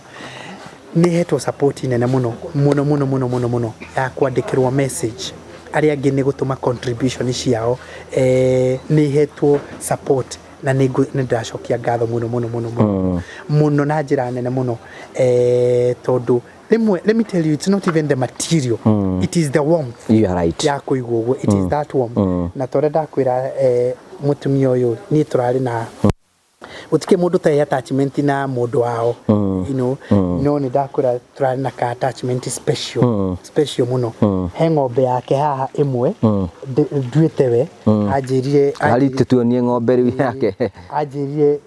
nĩ hetwo support nene mũno mũno mũno mũno mũno mũno ya kwandĩkĩrwo message, arĩa angĩ nĩ gũtũma contribution ciao. Nĩ hetwo support na nĩ ndĩracokia ngatho mũno mũno mũno mũno mũno na njĩra nene mũno, tondũ rĩmwe, let me tell you, it's not even the material, it is the warmth You are right. Ya kũigwo ũguo, it is that warmth. Na torĩa ndakwĩra, mũtumia ũyũ niĩ tũrarĩ na Gũtikĩ mũndũ ũtarĩ attachment na mũndũ wao, no nĩ ndakwĩra tũrarĩ na ka attachment special, special mũno. He ng'ombe yake haha ĩmwe nduĩte we anjĩrire Hari tutuonie ng'ombe rĩu yake. Anjĩrire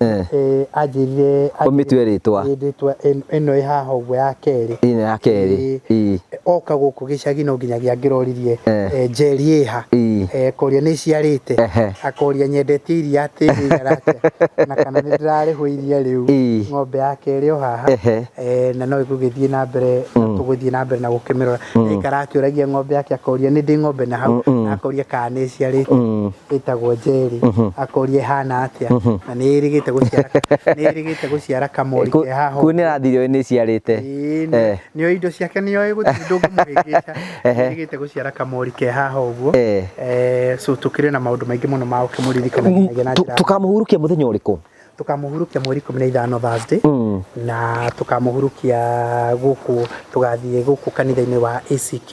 anjĩrire Ũmĩtue rĩtwa. Ĩ, rĩtwa ĩno ĩ haha ũguo ya kerĩ. Ĩno ya kerĩ. Ĩ. Oka gũkũ gĩcagi no nginyagia angĩroririe njeri ĩha. Koria nĩ iciarĩte. Akoria nyendetie iria atĩ rĩigana atĩa na kana nĩ ndĩrarĩhwo iria rĩu. Ng'ombe ya kerĩ o haha. Na no ĩgũgĩthiĩ na mbere na tũgũthiĩ na mbere na gũkĩmĩrora. Aikara akĩũragia ng'ombe yake, akoria nĩ ndĩ ng'ombe na hau, na akoria kana nĩ ĩciarĩte, ĩtagwo Njeri, akoria ĩhana atĩa na nĩ ĩrĩgĩte gũciara, nĩ ĩrĩgĩte gũciara kamori ke haha. Kuu nĩ rathire nĩ ciarĩte. Ĩĩ, nĩoĩ indo ciake, nĩoĩ gũtirĩ ndũngĩmũhĩngĩca. Nĩrĩgĩte gũciara kamori ke haha ũguo. So tũkĩrĩ na maũndũ maingĩ mũno ma gũkĩmũririkana nginyagia na njĩra Tukamũhurukia mũthenya ũrĩkũ? Tukamũhurukia mweri 15, Thursday, na tukamũhurukia gũkũ, tũgathiĩ gũkũ kanitha-inĩ wa ACK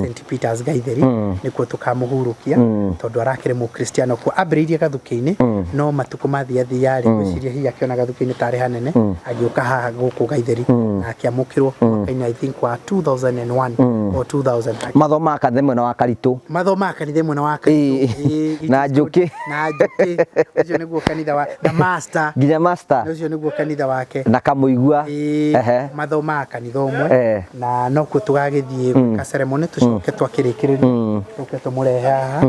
St Peters Gaitheri, nĩkuo tũkamũhurukia, tondũ arakĩrĩ mũkristiano kuo. Ambĩrĩirie gathukĩ-inĩ, no matukũ mathiĩ athiarĩ ngwĩciria hihi akĩona gathukĩ-inĩ tarĩ hanene, agĩũka haha gũkũ Gaitheri na akĩamũkĩrwo mwaka-inĩ, I think, wa 2001 or 2000. Mathomaga kanitha mwena wa Karitũ. Mathomaga kanitha ĩmwe na wa Karitũ. Ĩĩ, it Na is good. Njũkĩ. Na Njũkĩ, ũcio nĩguo kanitha wa na master. Nginya master. Ũcio nĩguo kanitha wake. Na Kamũigua. Ĩĩ, mathomaga kanitha ũmwe. Na nokuo tũgagĩthiĩ gwĩka ceremony, tũcoke twakĩrĩkĩrĩria tũke tũmũrehe haha,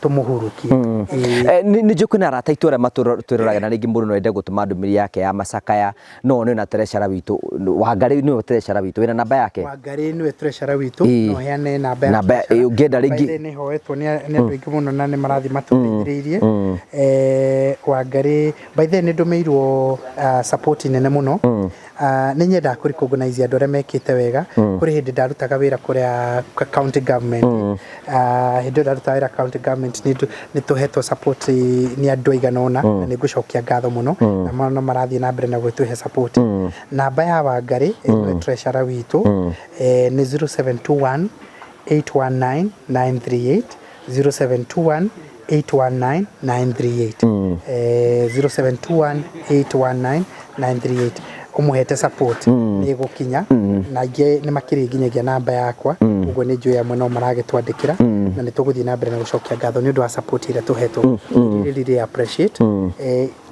tũmũhurukie. Ĩĩ. Nĩ njũĩ kwĩna arata aitũ arĩa matwĩroraga, na rĩngĩ mũndũ no ende gũtũma ndũmĩrĩri yake ya macakaya, no nĩ na treasurer witũ Wangarĩ, nĩwe treasurer witũ, wĩna namba yake? Wangarĩ nĩwe treasurer witũ. No heane namba ya Namba treasurer. Ũngĩenda rĩngĩ. By the way, nĩ hoetwo nĩ andũ aingĩ mũno na nĩ marathiĩ matũteithĩrĩirie. Wangarĩ, by the way, nĩ ndũmĩirwo support nene mũno. Nĩ nyendaga kũ recognize andũ arĩa mekĩte wega. Kũrĩ hĩndĩ ndarutaga wĩra kũrĩa county government. Hĩndĩ ĩyo ndarutaga wĩra county government, nĩ tũhetwo support nĩ andũ aigana ũna, na nĩ ngũcokia ngatho mũno, na no marathiĩ na mbere na gwĩtũhe support. Namba ya Wangarĩ, nĩwe treasurer witũ, nĩ 0721 819 938, 0721 819 938, 0721 819 938. Ũmũhete support nĩ ĩgũkinya, na ingĩ nĩ makĩrĩ nginyagia namba yakwa, ũguo nĩ njũĩ amwe no maragĩtwandĩkĩra, na nĩ tũgũthiĩ na mbere na gũcokia ngatho nĩ ũndũ wa support ĩrĩa tũhetwo. Really, really appreciate.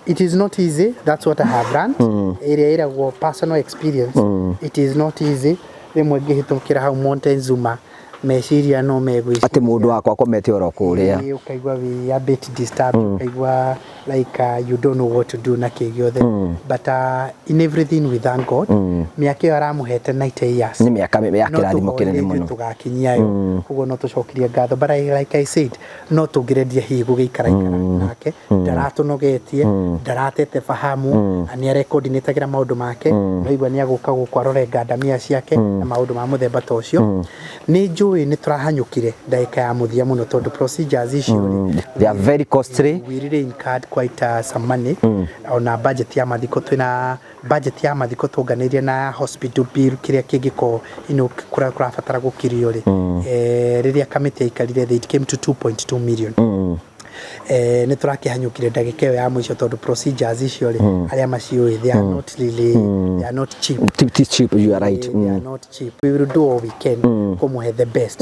It is not easy, that's what I have learned, ĩrĩa ĩragwo personal experience. It is not easy. Rĩmwe ngĩhĩtũkĩra hau Montezuma, meciria no megwĩciria atĩ mũndũ wakwa akomete oro kũrĩa. Ĩĩ, ũkaigua wĩ a bit disturbed, ũkaigua like you don't know what to do na kĩ gĩothe, but in everything we thank God. Mĩaka ĩyo aramũhete 90 years nĩ mĩaka ya no kĩrathimo tũhoere kĩnene ithuĩ mũno. Tũgakinyia yo, koguo no tũcokerie ngatho, but like I said, no tũngĩrendia hihi gũgĩikara ikara nake, ndaratũnogetie, ndaratete fahamu, na nĩ arekondinĩtagĩra maũndũ make. No igua nĩ agũka gũkũ arore ngandamia ciake na maũndũ ma mũthemba ta ũcio. Nĩ njũĩ nĩ tũrahanyũkire ndagĩka ya mũthia mũno, tondũ procedures icio rĩ, They are very costly. We really incurred quite some money. Ona budget ya mathiko, twina budget ya mathiko tũnganĩirie na hospital bill, kĩrĩa kĩngĩkorwo kũrabatara gũkirio rĩ, rĩrĩa kamĩtĩ yaikarire thĩ, it came to 2.2 million. Nĩ tũrakĩhanyũkire ndagĩka ĩyo ya mũico, tondũ procedures icio rĩ, arĩa maciũĩ, they are not really, they are not cheap. It is cheap, you are right. They are not cheap. We will do all we can kũmũhe the best.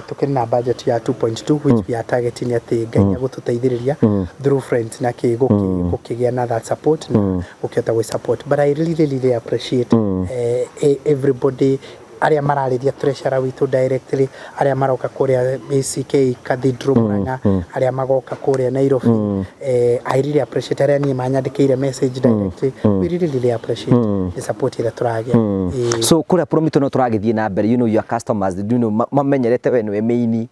Tukĩrĩ na budget ya 2.2, which we are targeting atĩ Ngai nĩ agũtũteithĩrĩria through friends na kĩ gũkĩgĩa na that support na gũkĩhota gwĩ support. But I really, really, really appreciate everybody arĩa mararĩria treasurer witũ directly, arĩa maroka kũrĩa ACK Cathedral Murang'a, arĩa magoka kũrĩa Nairobi. I really appreciate arĩa niĩ manyandĩkĩire message directly. We really, really appreciate the support ĩrĩa tũragĩa. So kũrĩa Promito no tũragĩthiĩ na mbere, your customers, mamenyerete we nĩwe main,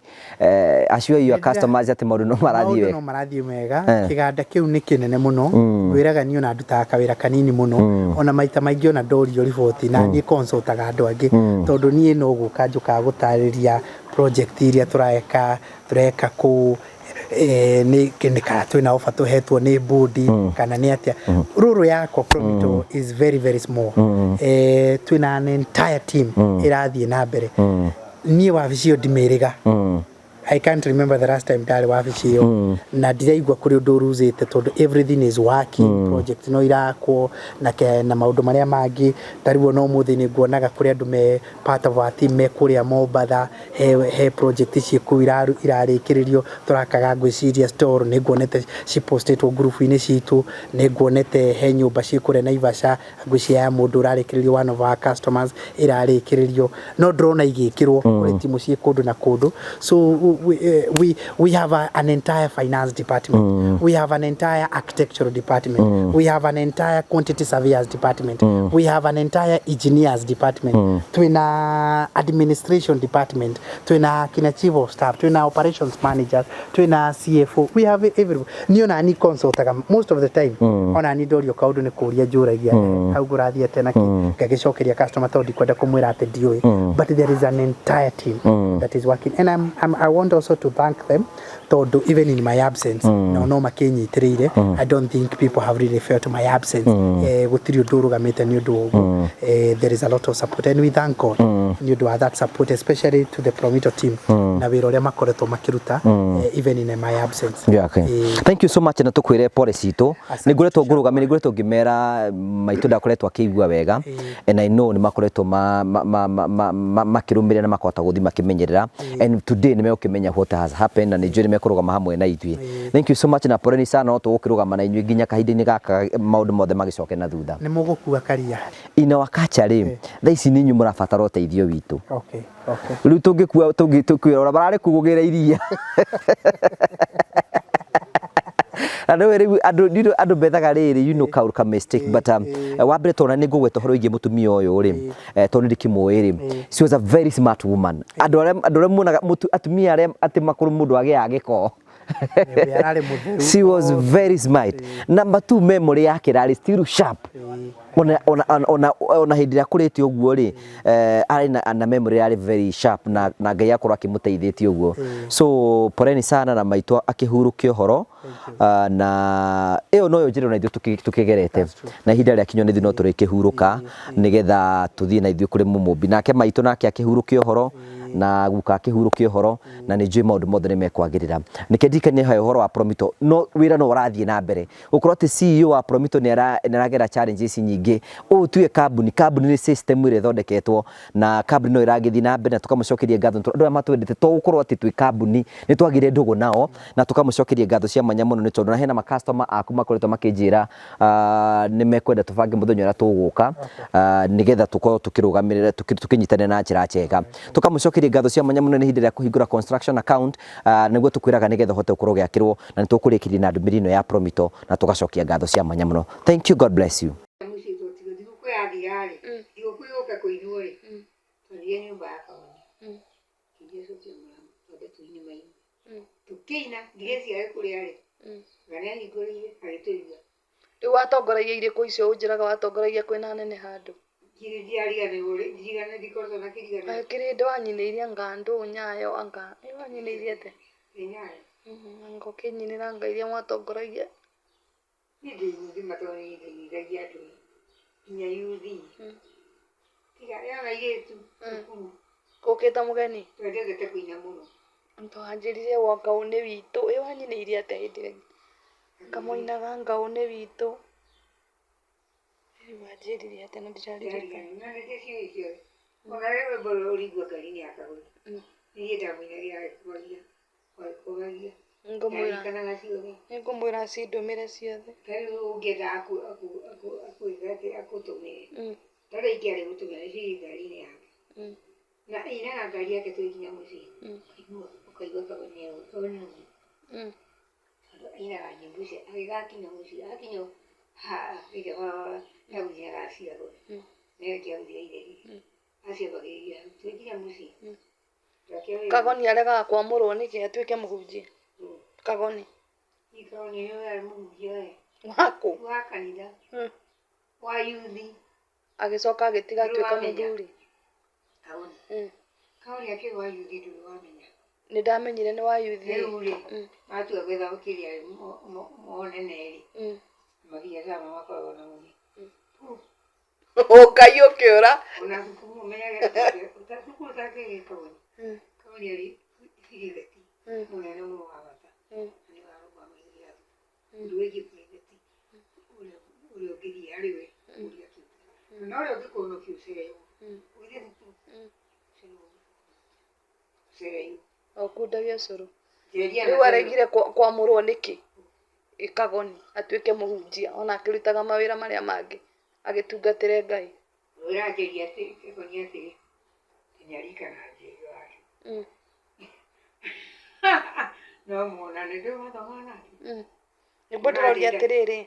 assure your customers atĩ maũndũ no marathiĩ Maũndũ wega. No marathiĩ mega. Kĩganda kĩu nĩ kĩnene mũno. Ngwĩraga niĩ ona ndutaga kawĩra kanini mũno, ona maita maingĩ ona ndorio riboti na niĩ consultaga andũ angĩ, tondũ niĩ no gũka njũkaga gũtarĩria project iria tũreka, tũreka kũ nĩ kana twĩna offer tũhetwo nĩ board kana nĩ atĩa. Rũrũ yakwa Promito is very, very small. Twĩna an entire team ĩrathiĩ na mbere. Niĩ wabici ĩyo ndimĩrĩga. I can't remember the last time ndarĩ wabici ĩyo na ndiraigua kũrĩ ũndũ ũruzĩte tondũ everything is working. Project no irakwo na ke, na maũndũ marĩa mangĩ. Ta rĩu ona ũmũthĩ nĩ nguonaga kũrĩ andũ me part of our team me kũrĩa Mombatha, he project ciĩ kũu irarĩkĩrĩrio tũrakaga. Ngwĩciria store nĩ nguonete cipostĩtwo ngurubu-inĩ citũ, nĩ nguonete he nyũmba ciĩ kũrĩa Naivasha, ngwĩciria ya mũndũ ũrarĩkĩrĩrio, one of our customers ĩrarĩkĩrĩrio, no ndĩrona igĩkĩrwo kũrĩ timu ciĩ kũndũ na kũndũ. So we have an entire finance department, we have an entire architectural department, we have an entire quantity surveyors department, we have an entire engineers department, twina administration department, twina kina chief of staff, twina operations managers, twina CFO, we have everyone. Niĩ ona ni consultaga most of the time, ona ni ndorio kaũndũ nĩ kũria njũragia hau ngũrathiĩ atĩa na kĩ, ngagĩcokeria customer tondũ ndikwenda kũmwĩra atĩ ndiũĩ. But there is an entire team that is working and I want also to thank them tondũ even in my absence no makĩnyitĩrĩire. I don't think people have really felt my absence. Gũtirĩ ũndũ ũrũgamĩte nĩ ũndũ wa ũguo. There is a lot of support and we thank God nĩ ũndũ wa that support, especially to the Promito team na wĩra ũrĩa makoretwo makĩruta even in my absence. Yeah, okay. Thank you so much na tukwire pole citũ. Asante. Nĩ ngoretwo ngũrũgamĩ, nĩ ngoretwo ngĩmera maitũ ndakoretwo akĩigua wega and I know nĩ makoretwo makĩrũmĩrĩra na makahota gũthiĩ makĩmenyerera and today nĩ megũkĩmenya what has happened na nĩ njũĩ nĩ mekũrũgama hamwe na ithuĩ. Thank you so much na poleni sana, no tũgũkĩrũgama na inyuĩ nginya kahinda-inĩ gaka maũndũ mothe magĩcoke na thutha. Nĩ mũgũkua karia. In our culture rĩ, thaa ici nĩ inyuĩ mũrabatara ũteithio witũ. Okay. Rĩu tũngĩkua tũngĩkwĩrora mararĩ kugũgĩra iria na nĩwe rĩu andũ ndiro andũ bethaga rĩrĩ ka mistake, but wa mbere tondũ nĩ ngũgweta ũhoro wĩgiĩ mũtumia ũyũ rĩ, tondũ ndĩkĩmũĩ rĩ, she was a very smart woman. Andũ arĩa muonaga atumia arĩa atĩ makũrũ mũndũ agĩaga gĩko. We ararĩ mũtheru. She was very smart. Number two, memory yake rarĩ still sharp ona hĩndĩ ĩrĩa akũrĩte ũguo rĩ, arĩ na memory yarĩ very sharp na Ngai akorwo akĩmũteithĩtie ũguo. So poleni sana na maitũ akĩhurũkia ũhoro. Na ĩyo noyo njĩra ona ithuĩ tũkĩgerete na ihinda rĩa kinya nĩ ithuĩ no tũrĩkĩhurũka nĩgetha tũthiĩ na ithuĩ kũrĩ mũmũmbi nake maitũ nake akĩhurũkia ũhoro na guka akĩhurũkia ũhoro na nĩ njũĩ maũndũ mothe nĩ mekwagĩrĩra. Nĩkĩ ndirikanie he ũhoro wa Promito, no wĩra no ũrathiĩ na mbere gũkorwo atĩ CEO wa Promito nĩ aragera challenges nyingĩ. Ũũ tuge kambuni nĩ system ĩrĩa ĩthondeketwo na kambuni no ĩragĩthiĩ na mbere na tũkamũcokeria ngatho nĩ tondũ andũ aya matwendete to gũkorwo atĩ twĩ kambuni nĩ twagire ndũgũ nao na tũkamũcokeria ngatho cia mwanya mũno nĩ tondũ na hena ma customer aku makoretwo makĩnjĩra nĩ mekwenda tũbange mũthenya ũrĩa tũgũka nĩgetha tũkorwo tũkĩrũgamĩrĩra tũkĩnyitanĩra na njĩra njega. Tũkamũcokeria ngatho cia mwanya mũno nĩ ihinda rĩa kũhingũra construction account, nĩguo tũkwĩraga nĩgetha ũhote gũkorwo ũgĩakĩrwo na nĩ tũkũrĩkĩria na ndũmĩrĩri ĩno ya Promito na tũgacokia ngatho cia mwanya mũno. Thank you, God bless you. Mũciĩ tũtigwo thigũkũ yathira rĩ, thigũkũ yũke kũinwo rĩ, twathire nyũmba ya Kaoni kĩnjia cokia mũrango twambe tũine maini tũkĩina ndigĩciare kũrĩa rĩ na nĩ ahingũrĩire agĩtũigua. Rĩu watongoragia irĩkũ icio ũnjĩraga watongoragia kwĩna nene handũ? Ngiri ndiariganĩrwo rĩ ndirigana ndikoretwo na kĩriganĩro. Kĩrĩ hĩndĩ wanyinĩirie anga ndũ nyayo anga ĩ wanyinĩirie atĩa? Nĩ nyayo. Anga ũkĩnyinĩra anga iria mwatongoragia. Niĩ ndĩ yuthi matondũ niĩ ndĩithagia andũ nginya yuthi tiga yana airĩtu cukuru. Ũkĩte mũgeni. Twendete kũina mũno. Twanjĩrire wa ngau nĩ witũ ĩ wanyinĩirie atĩa hĩndĩ ĩyo? Kamũinaga ngau nĩ witũ. Rĩu wanjĩrire atĩa na ndiraririkana. Ndiariganĩrwo na nĩ ciũĩ ciothe ona rĩu rwĩmbo rũrĩa ũrĩigua ngari-inĩ ya Kagoni niĩ ndamũinagĩra agĩkuagia agĩkuagia. Nĩngũmwĩra. Ndarikanaga ciothe. Nĩngũmwĩra acindũmĩre ciothe. Ta rĩu ũngĩenda akwĩre atĩ akũtũmĩre tarĩu ingĩarĩ gũtũmĩra ciĩ ngari-inĩ yake na ĩinaga ngari yake twĩ nginya mũciĩ ũkaigua ũkaigua Kagoni Kagoni nũ tondũ ainaga nyĩmbo icio agĩgakinya mũciĩ akinya hĩndĩ ĩrĩa ciarwo nĩyo ingĩarutire iregi aciambagĩrĩria hau twĩ nginya mũciĩ. Kagoni aregaga kwamũrwo nĩkĩ atuĩke mũhunjia? Kagoni. Kagoni nĩwe arĩ mũhunjia we. Wakũ? Wa kanitha. Wa yuthi. Agĩcoka agĩtiga atuĩka mũthuri. Kagoni. Kagoni akĩrĩ wa yuthi ndũrĩ wamenya. Nĩ ndamenyire nĩ wa yuthi. Rĩu rĩ matua gwetha kĩrĩa monene rĩ makinya sama makoragwo na mũni. Ngai ũkĩũra. Ona cukuru ũmenyage cukuru ũtakĩrĩ Kagoni. Kagoni arĩ biribeti. Cereirwo. Okundagia ũcũrũ. Njeria Rĩu aregire kwamũrwo nĩkĩ? Kagoni atuĩke mũhunjia ona akĩrutaga mawĩra marĩa mangĩ agĩtungatĩre Ngai. Ũranjĩria atĩ Kagoni atĩrĩ, nĩ arikana njeri wake. No muonane ndũĩ mathomaga nake. Nĩguo ndĩroria atĩrĩrĩ.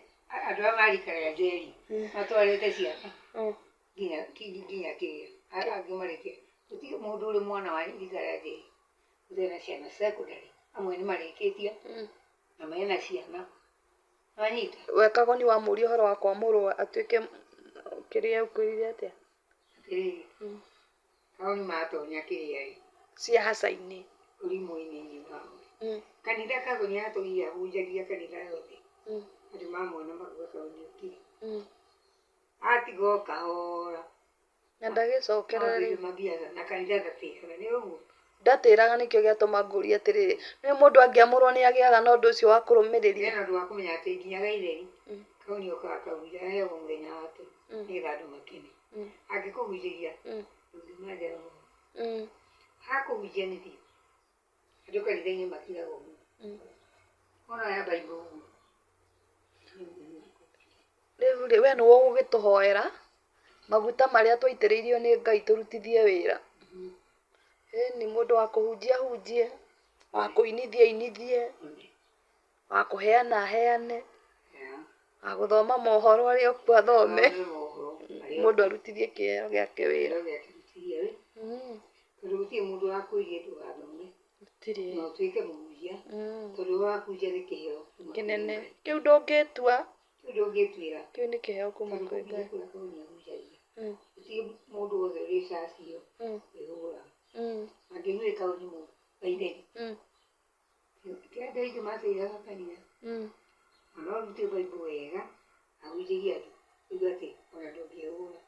Andũ arĩa marikaraga njeri matwarĩte ciana nginya nginya kĩrĩa angĩ marĩkia. Gũtirĩ mũndũ ũrĩ mwana wa rika rĩa njeri ũtarĩ na ciana secondary. Amwe nĩ marĩkĩtie na mena ciana. Wanyita? We Kagoni wamũria ũhoro wa kwamũrwo atuĩke kĩrĩa ũkwĩrire atĩa? Atĩrĩrĩ, hau nĩ matonya kĩrĩa ĩ, Ciaca-inĩ. Ũrimũ-inĩ wao. Kanitha Kagoni atũire ahunjagia kanitha yothe. Andũ mamwona makauga Kagoni okire. Atiga o kahora. Na ndagĩcokerera rĩu. Mambĩrĩria mabiacara na kanitha ndatĩraga nĩ ũguo. Ndatĩraga nĩkĩo gĩatũma ngũrie atĩrĩrĩ, nĩ mũndũ angĩamũrwo nĩ agĩaga na ũndũ ũcio wa kũrũmĩrĩria. Hena ũndũ wa kũmenya atĩ nginya Gaitheri Kagoni okaga akahunjia aheagwo mũthenya wake nĩgetha andũ makene. Angĩkũhunjĩria ndũngiuma nja ya ũhoro. Akũhunjia nĩkĩ? Andũ kanitha-inĩ makiraga ũguo. Wona ya Bible ũguo. Rĩu rĩ, we nĩwe ũgũgĩtũhoera maguta marĩa twaitĩrĩirio nĩ Ngai tũrutithie wĩra. Ĩni mũndũ wa kũhunjia ahunjie, wa kũinithia ainithie, wa kũheana aheane, wa gũthoma mohoro arĩ o kuo athome, mũndũ arutithie kĩheo gĩake wĩra. Tondũ gũtirĩ mũndũ wakwĩrire ndũgathome. Gũtirĩ. Na ũtuĩke mũhunjia. Tondũ wa kũhunjia nĩ kĩheo kuma kwĩ Kĩnene. Ngai. Kĩu ndũngĩtua. Kĩu ndũngĩtuĩra. Kĩu nĩ kĩheo kuma Tondũ kwĩ kũhunjia Ngai. kũrĩa Kagoni ahunjagia. Gũtirĩ mũndũ wothe ũrĩ caci ĩyo wĩhũgũraga. Angĩnyuĩ Kagoni Gaitheri. Ti andũ aingĩ matĩraga kanitha. Ona no ũrute Bible wega ahunjĩrie andũ ũigue atĩ ona ndũngĩhũgũra.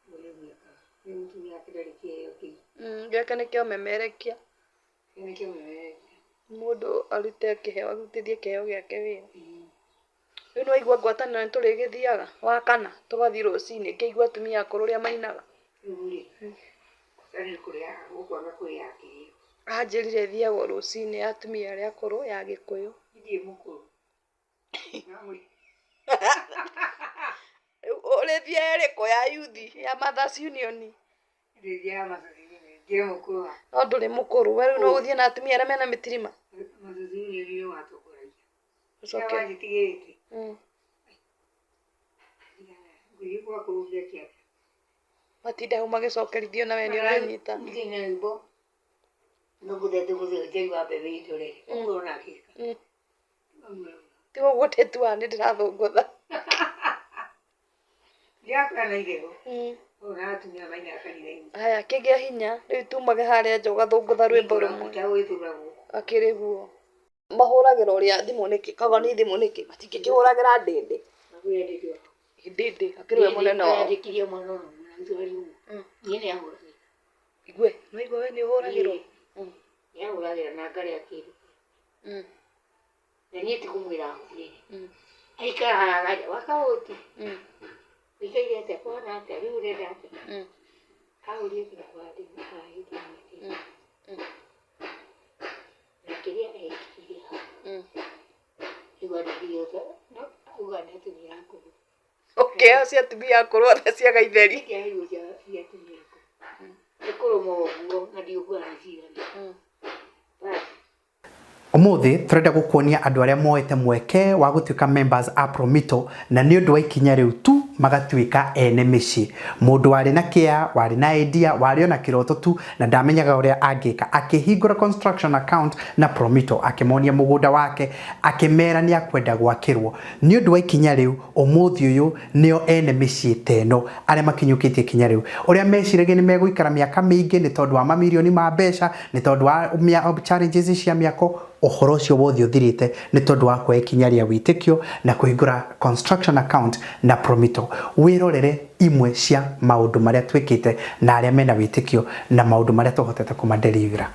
Ũguo nĩguo ekaga. Rĩu mũtumia wake ndarĩ kĩheo kĩu. Gĩake nĩ kĩomemerekia. Kĩu nĩ kĩomemerekia. Mũndũ arute kĩheo arutithie kĩheo gĩake wĩra. Rĩu nĩwaigua ngwatanĩro nĩ tũrĩgĩthiaga wakana tũgathiĩ rũcinĩ ngĩigua atumia akũrũ ũrĩa mainaga. Rĩu rĩ, ngwatanĩro kũrĩa gũkwaga kũrĩa kĩrĩa. Anjĩrire thiagwo rũcinĩ ya atumia arĩa akũrũ ya Gĩkũyũ. Ndirĩ mũkũrũ. Rĩu ũrĩthiaga ĩrĩkũ ya yuthi ya Mothers Union? Ndĩthiaga Mothers Union. Ndirĩ mũkũrũ wa. No ndũrĩ mũkũrũ. We rĩu no ũthiĩ na atumia arĩa mena mĩtirima? Mothers Union nĩo matongoragia. Ũcoke. Wanjĩtigĩrĩte. Ngũthiĩ gwa kũhunjia kĩanda. Matinda hau magĩcokerithio na we nĩ ũranyita. Ndĩ na rwĩmbo. Nũngũthe njeri wa mbembe indorere. Ũguo ũrona akĩka. Ti ũguo ndĩtuaga nĩ ndĩrathũngũtha. Ndirakũra na itherũ. Ona atumia mainaga kanitha-inĩ. Haya kĩgĩa hinya rĩu tumage harĩa nja ũgathũngũtha rwĩmbo rũmwe. Akĩrĩ guo. Mahũragĩra ũrĩa thimũ nĩkĩ? Kagoni thimũ nĩkĩ? Matingĩkĩhũragĩra ndĩndĩ. Ndĩndĩ akĩrĩ we mũnene wao. Andĩkirie mwana ũmwe na gĩthweri ũguo. Niĩ nĩ ahũragĩra. Igue, nĩwaigua we nĩ ũhũragĩrwo? Nĩ ahũragĩra na ngarĩa kĩndũ. Na niĩ ti kũmwĩra ahũrĩre. Aikaraga nja wakaũti. Ũikaire atĩa kũhana atĩa rĩu ũrenda atĩa? Ahũrire thimũ kwa thimũ. Na kĩrĩa ekire hau. Rĩu andĩkire no auga nĩ atumia akũrũ. Ũkĩheo cia atumia akũrũ othe cia Gaitheri. Kĩaheirwo cia atumia akũrũ. Nĩ kũrũma ũguo na ndiũkuona nĩ cigana. Basi. Umuthi turenda gukuonia andu aria moete mweke wa gutuika members a Promito na ni undu wa ikinya riu tu magatuika ene micii. Mundu wari na kia, wari na idea, wari ona kiroto tu na ndamenyaga uria angika. Akihingura construction account na Promito, akimonia mugunda wake, akimera ni akwenda gwakirwo. Ni undu wa ikinya riu umuthi uyu nio ene micii ta ino aria makinyukitie ikinya riu. Uria meciragia ni meguikara miaka miingi ni tondu wa mamirioni ma mbeca, ni tondu wa challenges cia miako, uhoro ucio wothe uthirite ni tondu wa kuoya ikinya ria witikio na kuhingura construction account na Promito. Wirorere imwe cia maundu maria twikite na aria mena witikio na maundu maria tuhotete kumadelivera.